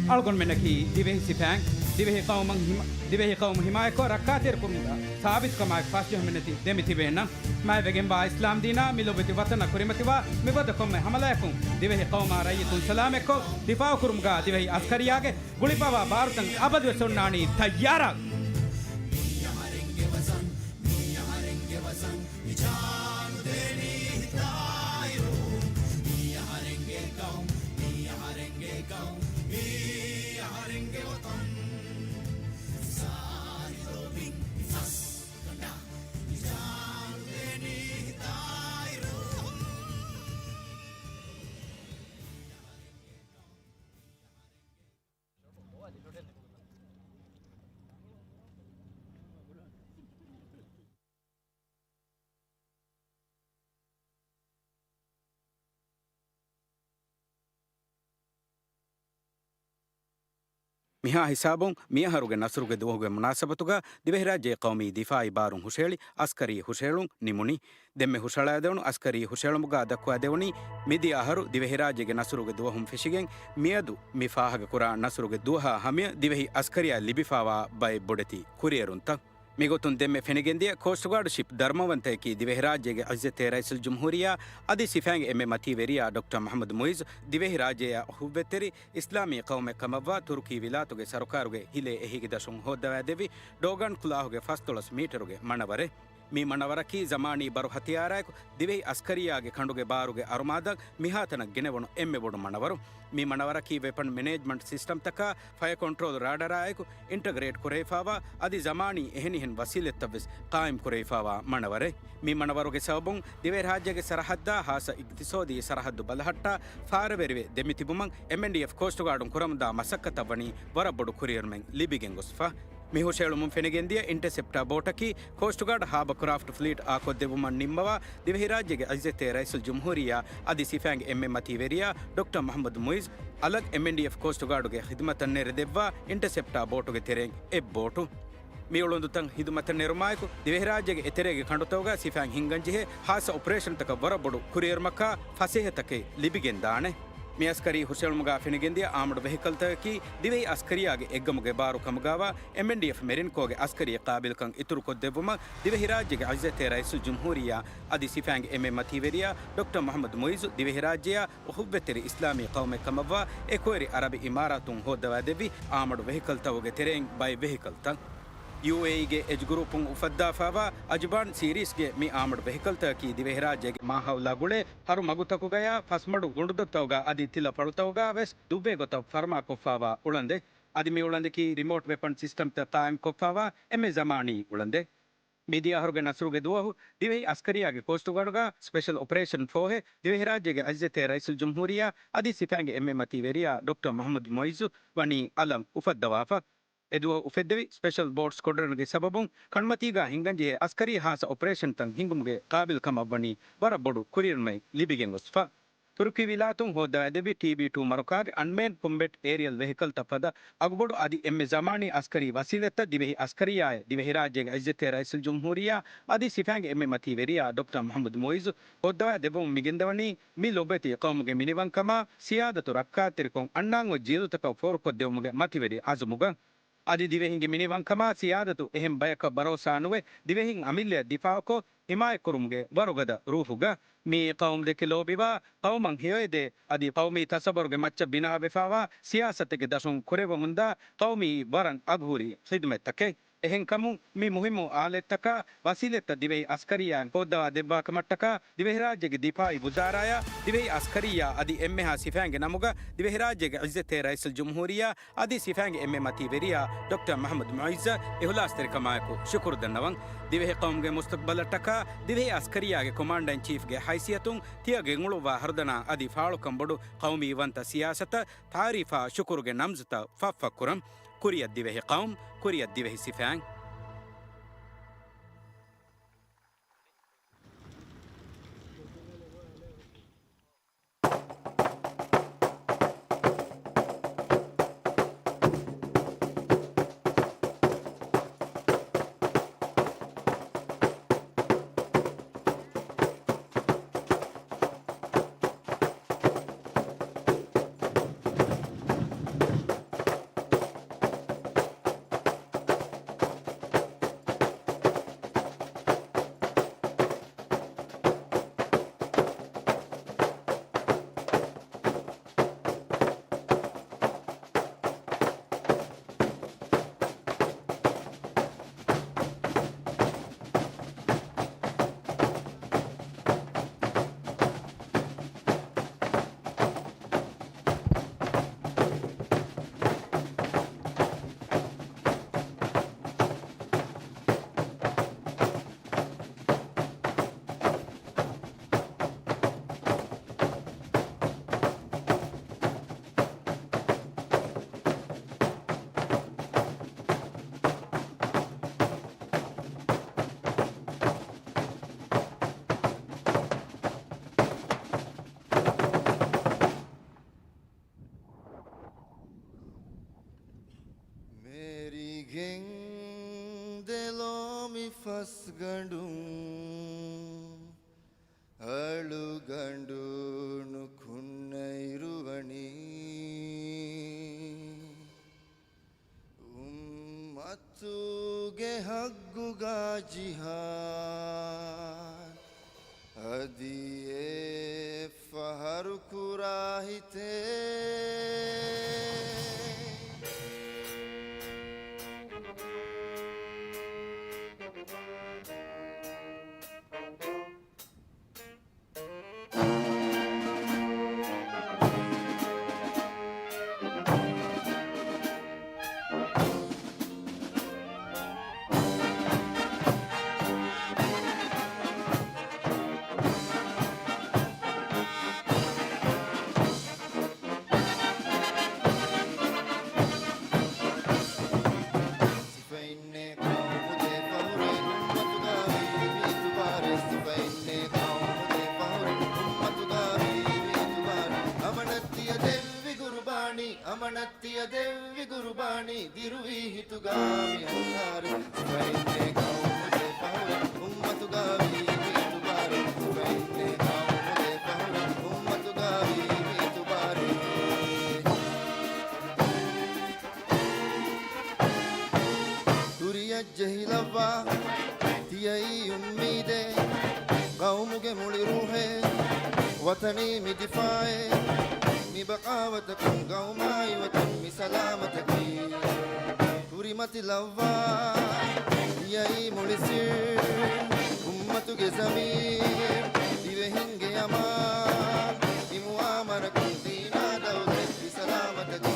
އަޅުގަނޑުމެންނަކީ ދިވެހި ސިފައިން، ދިވެހި ޤައުމަށް ހިމަ-، ދިވެހި ޤައުމު ހިމާޔަތްކޮށް ރައްކާތެރިކުރުމުގަ ސާބިތުކަމާއެކު ފަސްޖެހުމެއްނެތި ދެމިތިބޭނަން. މާތްވެގެންވާ އިސްލާމްދީނާ މި ލޮބުވެތި ވަތަނަށް ކުރިމަތިވާ މިފަދަ ކޮންމެ ހަމަލާއަކުން ދިވެހި ޤައުމާ ރައްޔިތުން ސަލާމަތްކޮށް، ދިފާޢުކުރުމުގަ ދިވެހި އަސްކަރިއްޔާގެ ގުޅިފަވާ ބާރުތައް އަބަދުވެސް އޮންނާނީ ތައްޔާރަށް. މިހާ ހިސާބުން މިއަހަރުގެ ނަސްރުގެ ދުވަހުގެ މުނާސަބަތުގަ ދިވެހިރާއްޖެ ޤައުމީ ދިފާޢީ ބާރުން ހުށައެޅި އަސްކަރީ ހުށައެޅުން ނިމުނީ. ދެންމެ ހުށައަޅާދެވުނު އަސްކަރީ ހުށައެޅުމުގަ ދައްކުވާދެވުނީ މިދިޔަ އަހަރު ދިވެހިރާއްޖޭގެ ނަސުރުގެ ދުވަހުން ފެށިގެން މިއަދު މި ފާހަގަކުރާ ނަސުރުގެ ދުވަހާ ހަމަޔަށް ދިވެހި އަސްކަރިއްޔާ ލިބިފާވާ ބައެއް ބޮޑެތި ކުރިއެރުންތައް. މިގޮތުން ދެންމެ ފެނިގެންދިޔަ ކޯސްޓްގާޑް ޝިޕް ދަރުމަވަންތައަކީ ދިވެހިރާއްޖޭގެ ޢިއްޒަތްތެރި ރައީސުލްޖުމްހޫރިއްޔާ އަދި ސިފައިންގެ އެންމެ މަތީވެރިޔާ ޑޮކްޓަރ މުޙައްމަދު މުޢިއްޒު ދިވެހިރާއްޖެއަށް އުޚުއްވަތްތެރި އިސްލާމީ ޤައުމެއް ކަމަށްވާ ތުރުކީ ވިލާތުގެ ސަރުކާރުގެ ހިލޭ އެހީގެ ދަށުން ހޯއްދަވާދެއްވި ޑޯގަން ކުލާހުގެ ފަސްދޮޅަސް މީޓަރުގެ މަނަވަރެއް. މި މަނަވަރަކީ ޒަމާނީ ބަރު ހަތިޔާރާއެކު ދިވެހި އަސްކަރިއްޔާގެ ކަނޑުގެ ބާރުގެ އަރުމާދަށް މިހާތަނަށް ގެނެވުނު އެންމެ ބޮޑު މަނަވަރު. މި މަނަވަރަކީ ވެޕަން މެނޭޖްމަންޓް ސިސްޓަމްތަކާ ފަޔަ ކޮންޓްރޯލް ރާޑަރާއެކު އިންޓަގްރޭޓް ކުރެވިފާވާ އަދި ޒަމާނީ އެހެނިހެން ވަސީލަތްތައްވެސް ޤާއިމް ކުރެވިފާވާ މަނަވަރެއް. މި މަނަވަރުގެ ސަބަބުން ދިވެހިރާއްޖޭގެ ސަރަހައްދާ ހާއްސަ އިގްތިސޯދީ ސަރަހައްދު ބަލަހައްޓާ ފާރަވެރިވެ ދެމިތިބުމަށް އެމްއެންޑީއެފް ކޯސްޓްގާޑުން ކުރަމުންދާ މަސައްކަތަށް ވަނީ ވަރަށް ބޮޑު ކުރިއެރުމެއް ލިބިގެން ގޮސްފަ. މި ހުށައެޅުމުން ފެނިގެންދިޔަ އިންޓަސެޕްޓާ ބޯޓަކީ ކޯސްޓްގާޑް ހާބަ ކްރާފްޓް ފްލީޓް އާކޮށްދެއްވުމަށް ނިންމަވާ ދިވެހިރާއްޖޭގެ އިއްޒަތްތެރި ރައީސުލްޖުމްހޫރިއްޔާ އަދި ސިފައިންގެ އެންމެ މަތީވެރިޔާ ޑޮކްޓަރ މުޙައްމަދު މުޢިއްޒު އަލަށް އެމްއެންޑީއެފް ކޯސްޓްގާޑުގެ ޚިދުމަތަށް ނެރެދެއްވާ އިންޓަސެޕްޓާ ބޯޓުގެ ތެރެއިން އެއް ބޯޓު. މި އުޅަނދުތައް ޚިދުމަތަށް ނެރުމާއެކު، ދިވެހިރާއްޖޭގެ އެތެރޭގެ ކަނޑުތަކުގަ ސިފައިން ހިންގަންޖެހޭ ހާއްސަ އޮޕަރޭޝަންތަކަށް ވަރަށް ބޮޑު ކުރިއެރުމަކާ ފަސޭހަތަކެއް ލިބިގެންދާނެ. މި އަސްކަރީ ހުށައެޅުމުގަ ފެނިގެންދިޔަ އާމަޑު ވެހިކަލްތަކަކީ ދިވެހި އަސްކަރިއްޔާގެ އެއްގަމުގެ ބާރު ކަމުގަވާ އެމްއެންޑީއެފް މެރިން ކޯގެ އަސްކަރީ ޤާބިލްކަން އިތުރުކޮށްދެއްވުމަށް ދިވެހިރާއްޖޭގެ އިއްޒަތްތެރި ރައީސުލްޖުމްހޫރިއްޔާ އަދި ސިފައިންގެ އެންމެ މަތީވެރިޔާ ޑޮކްޓަރ މުޙައްމަދު މުޢިއްޒު ދިވެހިރާއްޖެއާ އުޚުއްވަތްތެރި އިސްލާމީ ޤައުމެއް ކަމަށްވާ އެކުވެރި ޢަރަބި އިމާރާތުން ހޯއްދަވާދެއްވި އާމަޑު ވެހިކަލްތަކުގެ ތެރެއިން ބައެއް ވެހިކަލްތައް. ޔޫއޭއީގެ އެޖް ގްރޫޕުން އުފައްދާފާވާ އަޖުބާން ސީރީސްގެ މި އާމަޑު ވެހިކަލްތަކަކީ ދިވެހިރާއްޖޭގެ މާހައުލާ ގުޅޭ ހަރު މަގުތަކުގަޔާ ފަސްމަޑު ގުނޑުދޮށްތަކުގަ އަދި ތިލަ ފަޅުތަކުގަ ވެސް ދުއްވޭ ގޮތަށް ފަރުމާކޮށްފާވާ އުޅަނދެއް. އަދި މި އުޅަނދަކީ ރިމޯޓް ވެޕަން ސިސްޓަމްތައް ޤާއިމްކޮށްފާވާ އެންމެ ޒަމާނީ އުޅަނދެއް. މިދިޔަ އަހަރުގެ ނަސްރުގެ ދުވަހު ދިވެހި އަސްކަރިއްޔާގެ ކޯސްޓްގާޑުގަ ސްޕެޝަލް އޮޕަރޭޝަން ފޯހެއް ދިވެހިރާއްޖޭގެ އިއްޒަތްތެރި ރައީސުލްޖުމްހޫރިއްޔާ އަދި ސިފައިންގެ އެންމެ މަތީވެރިޔާ ޑޮކްޓަރ މުޙައްމަދު މުޢިއްޒު ވަނީ އަލަށް އުފައްދަވާފަ. އެދުވަހު އުފެއްދެވި ސްޕެޝަލް ބޯޓް ސްކޮޑްރަންގެ ސަބަބުން ކަނޑުމަތީގަ ހިންގަންޖެހޭ އަސްކަރީ ހާއްސަ އޮޕަރޭޝަންތައް ހިންގުމުގެ ޤާބިލްކަމަށްވަނީ ވަރަށް ބޮޑު ކުރިއެރުމެއް ލިބިގެންގޮސްފަ. ތުރުކީ ވިލާތުން ހޯއްދަވާދެއްވި ޓީބީ ޓޫ މަރުކާގެ އަންމޭންޑް ކޮމްބެޓް އޭރިއަލް ވެހިކަލްތައް ފަދަ އަގުބޮޑު އަދި އެންމެ ޒަމާނީ އަސްކަރީ ވަސީލަތްތައް ދިވެހި އަސްކަރިއްޔާއޭ ދިވެހިރާއްޖޭގެ އިއްޒަތްތެރި ރައީސުލްޖުމްހޫރިއްޔާ އަދި ސިފައިންގެ އެންމެ މަތީވެރިޔާ ޑޮކްޓަރ މުޙައްމަދު މުޢިއްޒު ހޯއްދަވާދެއްވަމުން މިގެންދަވަނީ މި ލޮބުވެތި ޤައުމުގެ މިނިވަންކަމާ ސިޔާދަތު ރައްކާތެރިކޮށް އަންނާން އޮތް ޖީލުތަކަށް ފޯރުކޮށްދެވުމުގެ މަތިވެރި އަޒުމުގަ. އަދި ދިވެހިންގެ މިނިވަންކަމާ ސިޔާދަތު އެހެން ބަޔަކަށް ބަރޯސާ ނުވެ، ދިވެހިން އަމިއްލަޔަށް ދިފާޢުކޮށް، ހިމާޔަތްކުރުމުގެ ވަރުގަދަ ރޫޙުގަ. މިއީ ޤައުމުދެކެ ލޯބިވާ، ޤައުމަށް ހެޔޮއެދޭ، އަދި ޤައުމީ ތަސައްވަރުގެ މައްޗަށް ބިނާވެފާވާ ސިޔާސަތެއްގެ ދަށުން ކުރެވެމުންދާ ޤައުމީ ވަރަށް އަގުހުރި ޚިދުމަތްތަކެއް. އެހެންކަމުން، މި މުހިއްމު އާލެއްތަކާ ވަސީލަތްތައް ދިވެހި އަސްކަރިއްޔާއިން ހޯއްދަވާ ދެއްވާކަމަށްޓަކާ، ދިވެހިރާއްޖޭގެ ދިފާޢީ ވުޒާރާޔާ، ދިވެހި އަސްކަރިއްޔާ އަދި އެންމެހާ ސިފައިންގެ ނަމުގަ، ދިވެހިރާއްޖޭގެ އިއްޒަތްތެރި ރައީސުލްޖުމްހޫރިއްޔާ އަދި ސިފައިންގެ އެންމެ މަތީވެރިޔާ ޑޮކްޓަރ މުޙައްމަދު މުޢިއްޒަށް އިޚްލާޞްތެރިކަމާއެކު ޝުކުރު ދަންނަވަން. ދިވެހި ޤައުމުގެ މުސްތަޤްބަލަށްޓަކާ، ދިވެހި އަސްކަރިއްޔާގެ ކޮމާންޑަރ އިން ޗީފްގެ ހައިސިއްޔަތުން ތިޔަ ގެންގުޅުއްވާ ހަރުދަނާ އަދި ފާޅުކަން ބޮޑު ޤައުމީ ވަންތަ ސިޔާސަތަށް ތާރީފާ ޝުކުރުގެ ނަމްޒުތައް ފަށްފަށްކުރަން. ކުރިއަށް ދިވެހި ޤައުމު، ކުރިއަށް ދިވެހި ސިފައިން. ފަސްގަނޑުން އަޅުގަނޑު ނުކުންނައިރު ވަނީ، އުއްމަތުގެ ހައްގުގަ ޖިހާދު އަދި އެއްފަހަރު ކުރާ ހިތޭ. ސިފައިންނޭ ޤައުމު ދޭ ފަހުރެއް އުއްމަތުގަ ވީ މި އިތުބާރެއް. ސިފައިންނޭ ޤައުމު ދޭ ފަހުރެއް އުއްމަތުގަ ވީ މި އިތުބާރެއް. އަމަނަށް ތިޔަ ދެއްވި ޤުރުބާނީ، އަމަނަށް ތިޔަ ދެއްވި ޤުރުބާނީ، ދިރުވީ ހިތުގަ މި އަށާރެއް. ސިފައިންނޭ ޤައުމު ދޭ ފަހުރެއް އުއްމަތުގަ ވީ މި އިތުބާރެއް. ސިފައިންނޭ ޤައުމު ދޭ ފަހުރެއް އުއްމަތުގަ ވީ މި އިތުބާރެއް. ކުރިއަށް ޖެހިލައްވާ ތިޔައީ އުއްމީދެއް، ޤައުމުގެ މުޅި ރޫޙެއް، ވަޠަނީ މި ދިފާޢެއް، މި ބަޤާވަތަކުން ޤައުމާއި ވަޠަން މި ސަލާމަތަކީ. ކުރިމަތިލައްވާ ތިޔައީ މުޅި ސިއްރު، އުއްމަތުގެ ޒަމީރު، ދިވެހިންގެ އަމާން، މި މުއާމަރަކުން ދީނާ ދައުލަތް މި ސަލާމަތަކީ.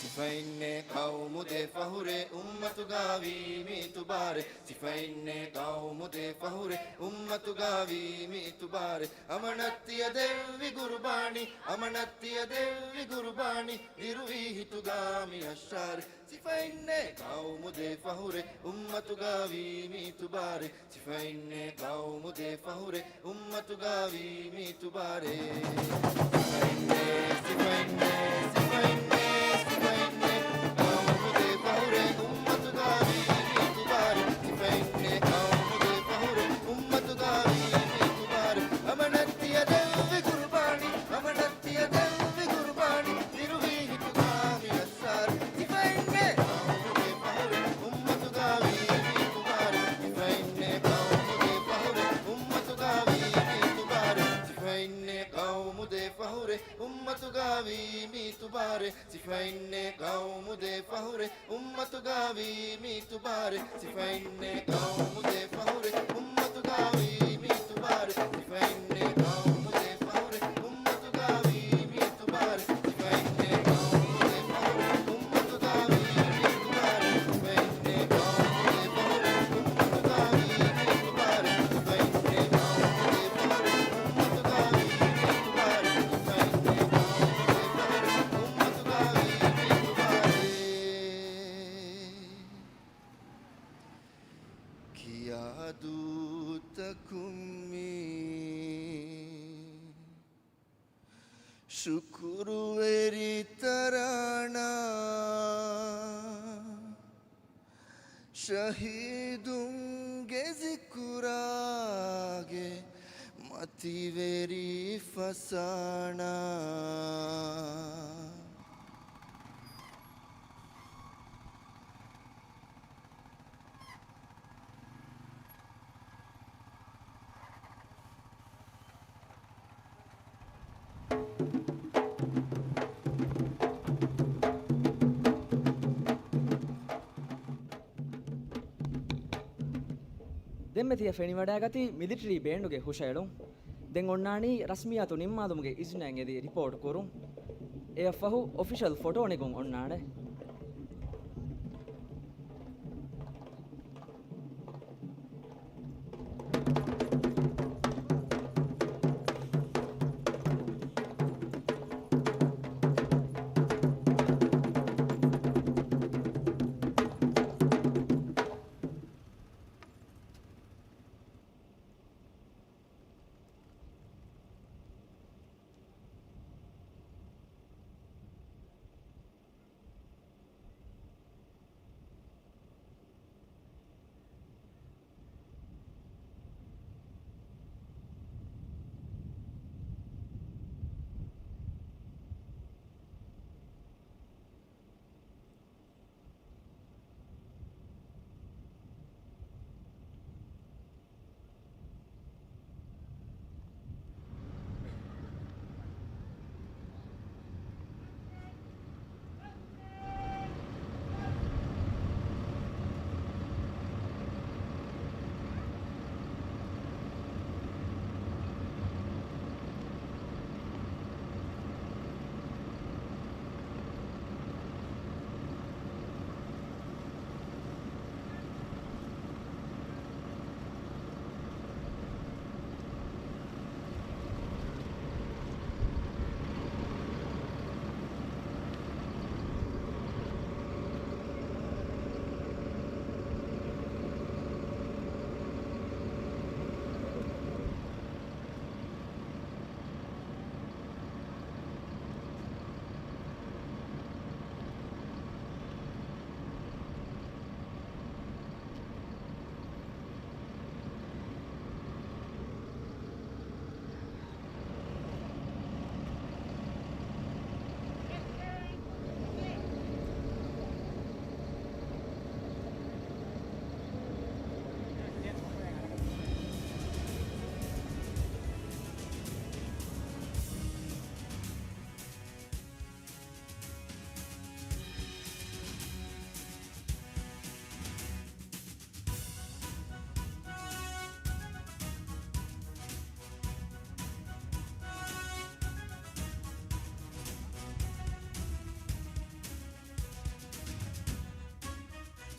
ސިފައިންނޭ ޤައުމު ދޭ ފަހުރެއް އުއްމަތުގަ ވީ މި އިތުބާރެއް. ސިފައިންނޭ ޤައުމު ދޭ ފަހުރެއް އުއްމަތުގަ ވީ މި އިތުބާރެއް. އަމަނަށް ތިޔަ ދެއްވި ޤުރުބާނީ، އަމަނަށް ތިޔަ ދެއްވި ޤުރުބާނީ، ދިރުވީ ހިތުގަ މި އަށާރެއް. ސިފައިންނޭ ޤައުމު ދޭ ފަހުރެއް އުއްމަތުގަ ވީ މި އިތުބާރެއް. ސިފައިންނޭ ޤައުމު ދޭ ފަހުރެއް އުއްމަތުގަ ވީ މި އިތުބާރެއް. ސިފައިންނޭ، ސިފައިންނޭ، ސިފައިންނޭ، ސިފައިންނޭ، ޤައުމު ދޭ ފަހުރެއް އުއްމަތުގަ ވީ މި އިތުބާރެއް. ސިފައިންނޭ، ޤައުމު ދޭ ފަހުރެއް އުއްމަތުގަ ވީ މި އިތުބާރެއް. އަމަނަށް ތިޔަ ދެއްވި ޤުރުބާނީ، އަމަނަށް ތިޔަ ދެއްވި ޤުރުބާނީ، ދިރުވީ ހިތުގަ މި އަށާރެއް. ސިފައިންނޭ، ޤައުމު ދޭ ފަހުރެއް އުއްމަތުގަ ވީ މި އިތުބާރެއް. ސިފައިންނޭ، ޤައުމު ދޭ ފަހުރެއް އުއްމަތުގަ ވީ މި އިތުބާރެއް. ސިފައިންނޭ، ޤައުމު ދޭ ފަހުރެއް އުއްމަތުގަ ވީ މި އިތުބާރެއް. ސިފައިންނޭ، ޤައުމު ދޭ ފަހުރެއް އުއްމަތުގަ ވީ މި އިތުބާރެއް. ސިފައިންނޭ، ޤައުމު ދޭ ފަހުރެއް އުއްމަތުގަ ވީ މި އިތުބާރެއް. ސިފައިންނޭ، ޤައުމު ދޭ ފަހުރެއް އުއްމަތުގަ ވީ މި އިތުބާރެއް. ސިފައިންނޭ، ޤައުމު ދޭ ފަހުރެއް އުއްމަތުގަ ވީ މި އިތުބާރެއް. ސިފައިންނޭ، ޤައުމު ދޭ ފަހުރެއް އުއްމަތުގަ ވީ މި އިތުބާރެއް. ސިފައިންނޭ، ޤައުމު ދޭ ފަހުރެއް އުއްމަތުގަ ވީ މި އިތުބާރެއް. ސިފައިންނޭ، ޤައުމު ދޭ ފަހުރެއް އުއްމަތުގަ ވީ މި އިތުބާރެއް. ކިޔާ ދޫތަކުން މި ޝުކުރުވެރި ތަރާނާ، ޝަހީދުންގެ ޒިކުރާގެ މަތިވެރި ފަސާނާ. ދެންމެ ތިޔަ ފެނިވަޑައިގަތީ މިލިޓަރީ ބޭންޑުގެ ހުށައެޅުން. ދެން އޮންނާނީ ރަސްމިއްޔާތު ނިންމާލުމުގެ އިޒުނައިން އެދި ރިޕޯޓް ކުރުން. އެއަށްފަހު އޮފިޝަލް ފޮޓޯ ނެގުން އޮންނާނެ.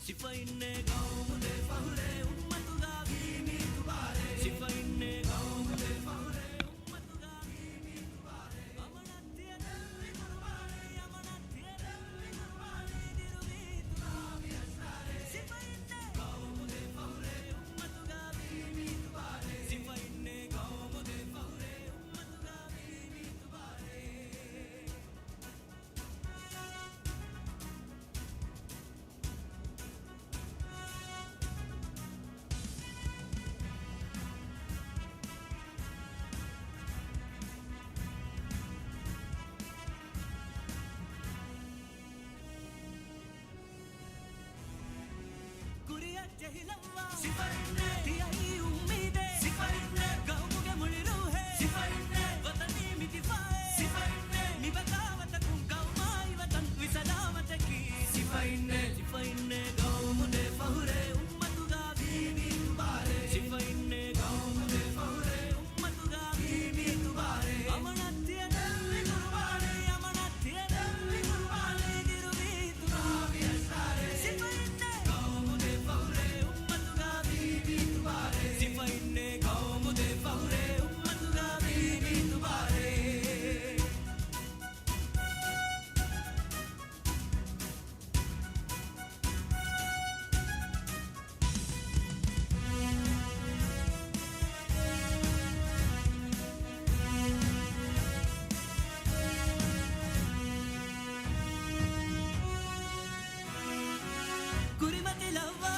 ސިފައިންނޭ ގައުމު ދޭ ފަހުރޭ އުއްމަތުގަ ވީ މީ ތުބާރޭ. ސިފައިންނޭ ގައުމު ދޭ ފަހުރޭ އުއްމަތުގަ ވީ މީ ތުބާރޭ. އަމަނަށް ތިޔަ ދެއްވި ގުރުބާނީ، އަމަނަށް ތިޔަ ދެއްވި ގުރުބާނީ ދިރުވީ ތުލާވި އަށްޓާރޭ. ސިފައިންނޭ ގައުމު ދޭ ފަހުރޭ އުއްމަތުގަ ވީ މީ ތުބާރޭ. ސިފައިންނޭ ގައުމު ދޭ ފަހުރޭ އުއްމަތުގަ ވީ މީ ތުބާރޭ. ކުރިއަށް ޖެހިލައްވާ ސިފައިންނޭ، ތިޔައީ އުއްމީދޭ ސިފައިންނޭ، ގައުމުގެ މުޅި ރޫހޭ ސިފައިންނޭ، ވަތަނީ މި ދިފާއޭ ސިފައިންނޭ، މި ބަޣާވަތަކުން ގައުމާއި ވަތަން ވިސަލާމަތަކީ ސިފައިންނޭ، ސިފައިންނޭ ގައުމު ދޭ ފަހުރޭ އުއްމަތުގަ ވީ މީ ތުބާރޭ، ސިފައިންނޭ ގައުމު ދޭ ފަހުރޭ އުއްމަތުގަ ވީ މީ ތުބާރޭ، އަމަނަށް ތިޔަ ދެއްވި ގުރުބާނީ، އަމަނަށް ތިޔަ ދެއްވި ގުރުބާނީ ދިރުވީ ތުލާވި އަށްޓާރޭ. ސިފައިންނޭ ގައުމު ދޭ ފަހުރޭ އުއްމަތުގަ ވީ މީ ތުބާރޭ. ސިފައިންނޭ ގައުމު ދޭ ފަހުރޭ އުއްމަތުގަ ވީ މީ ތުބާރޭ. ކުރިމަތިލައްވާ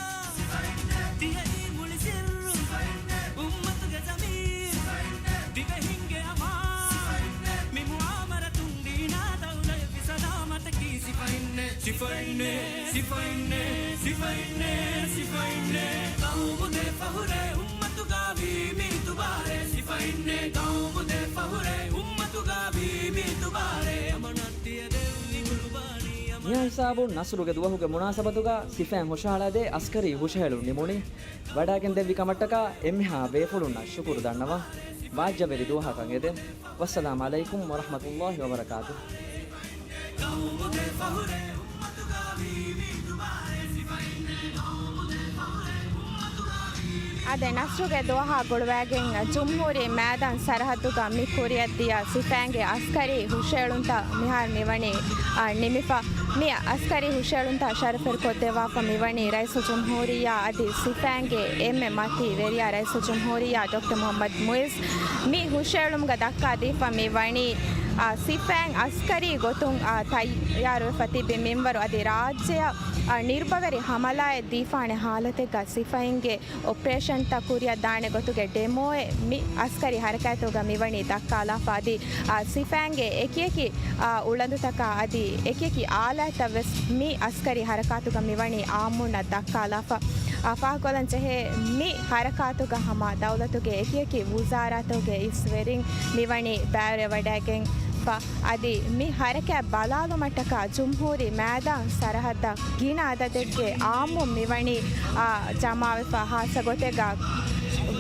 ތިޔައީ މުޅި ސިއްރު، އުއްމަތުގެ ޒަމީރު، ދިވެހިންގެ އަމާން، މި މުއާމަރަތުން ދީނާ ދައުލަތް ވިސަލާމަތަކީ ސިފައިންނޭ، ސިފައިންނޭ، ސިފައިންނޭ، ސިފައިންނޭ، ސިފައިންނޭ، ގައުމު ދޭ ފަހުރޭ އުއްމަތުގަ ވީ މީ ތުބާރޭ، ސިފައިންނޭ، ގައުމު ދޭ ފަހުރޭ އުއްމަތުގަ ވީ މީ ތުބާރޭ، އަމަނަށް ތިޔަ ދެއްވި ގުރުބާނީ، އަމަނަށް މިހާ ހިސާބުން ނަސްރުގެ ދުވަހުގެ މުނާސަބަތުގަ ސިފައިން ހުށަހަޅާދޭ އަސްކަރީ ހުށަހެޅުން ނިމުނީ. ވަޑައިގެން ދެއްވި ކަމަށްޓަކާ އެންމެހާ ބޭފުޅުންނަށް ޝުކުރު ދަންނަވަން. ވާއްޖަވެރި ދުވަހަކަށް އެދެން. ވައްސަލާމް ޢަލައިކުމް ވަރަޙްމަތުﷲި ވަބަރަކާތުހު. އާދެ، ނަސްރުގެ ދުވަހާ ގުޅުވައިގެން ޖުމްހޫރީ މައިދާން ސަރަހައްދުގަ މި ކުރިއަށްދިޔަ ސިފައިންގެ އަސްކަރީ ހުށައެޅުންތައް މިހާރު މިވަނީ، އާ، ނިމިފަ. މި އަސްކަރީ ހުށައެޅުންތައް ޝަރަފުވެރިކޮށްދެއްވާފަ މިވަނީ ރައީސުލްޖުމްހޫރިއްޔާ އަދި ސިފައިންގެ އެންމެ މަތީ ވެރިޔާ ރައީސުލްޖުމްހޫރިއްޔާ ޑޮކްޓަރ މުޙައްމަދު މުޢިއްޒު. މި ހުށައެޅުމުގަ ދައްކާ ދީފަ މި ވަނީ، އާ، ސިފައިން އަސްކަރީ ގޮތުން، އާ، ތައްޔާރުވެފަ ތިބި މިންވަރު އަދި ރާއްޖެއަށް، އާ، ނިރުބަވެރި ހަމަލާއެއް ދީފާނެ ހާލަތެއްގަ ސިފައިންގެ އޮޕަރޭޝަންތައް ކުރިއަށް ދާނެ ގޮތުގެ ޑެމޯއެއް މި އަސްކަރީ ހަރަކާތުގަ މިވަނީ ދައްކާލާފަ އަދި، އާ، ސިފައިންގެ އެކިއެކި، އާ، އުޅަނދުތަކާ އަދި އެކިއެކި އާލާތްތައް ވެސް މި އަސްކަރީ ހަރަކާތުގަ މިވަނީ އާއްމުންނަށް ދައްކާލާފަ. އާ، ފާހަގަކޮށްލަން ޖެހޭ މި ހަރަކާތުގަ ހަމަ ދައުލަތުގެ އެކިއެކި ވުޒާރާތަކުގެ އިސްވެރިން މިވަނީ ބައިވެރިވަޑައިގެންފަ. އަދި މި ހަރަކާތް ބަލާލުމަށްޓަކާ ޖުމްހޫރީ މައިދާން ސަރަހައްދަށް ގިނަ އަދަދެއްގެ އާއްމުން މިވަނީ، އާ، ޖަމާވެފަ. ހާއްސަ ގޮތެއްގަ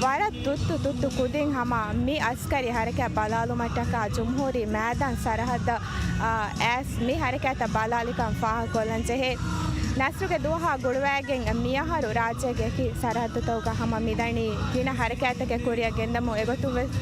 ވަރަށް ތުއްތު ތުއްތު ކުދިން ހަމަ މި އަސްކަރީ ހަރަކާތް ބަލާލުމަށްޓަކާ ޖުމްހޫރީ މައިދާން ސަރަހައްދަށް، އާ، އައިސް މި ހަރަކާތްތައް ބަލާލިކަން ފާހަގަކޮށްލަން ޖެހޭ. ނަސްރުގެ ދުވަހާ ގުޅުވައިގެން މިއަހަރު ރާއްޖޭގެ އެކި ސަރަހައްދުތަކުގަ ހަމަ މިދަނީ ގިނަ ހަރަކާތްތަކެއް ކުރިއަށް ގެންދަމުން އެގޮތުން ވެސް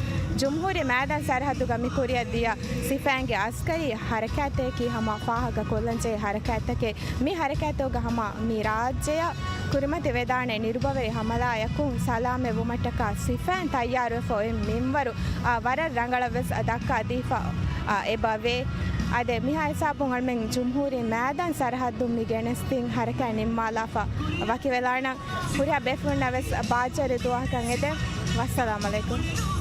ޖުމްހޫރީ މައިދާން ސަރަހައްދުގަ މި ކުރިއަށް ދިޔަ ސިފައިންގެ އަސްކަރީ ހަރަކާތަކީ ހަމަ ފާހަގަ ކޮށްލަން ޖެހޭ ހަރަކާތްތަކެއް. މި ހަރަކާތުގަ ހަމަ މި ރާއްޖެއަށް ކުރިމަތި ވެދާނެ ނިރުބަވެރި ހަމަލާއަކުން ސަލާމަތް ވުމަށްޓަކާ ސިފައިން ތައްޔާރުވެފަ އޮތް މިންވަރު، އާ، ވަރަށް ރަނގަޅަށް ވެސް ދައްކާ ދީފަ، އާ، އެބަވޭ. އާދެ، މިހާ ހިސާބުން އަޅުމެން ޖުމްހޫރީ މައިދާން ސަރަހައްދުން މި ގެނެސްދިން ހަރަކާތް ނިންމާލާފަ ވަކިވެލާނަން. ހުރިހާ ބޭފުޅުންނަށް ވެސް ބާއްޖަވެރި ދުވަހަކަށް އެދެން. ވައްސަލާމް ޢަލައިކުމް.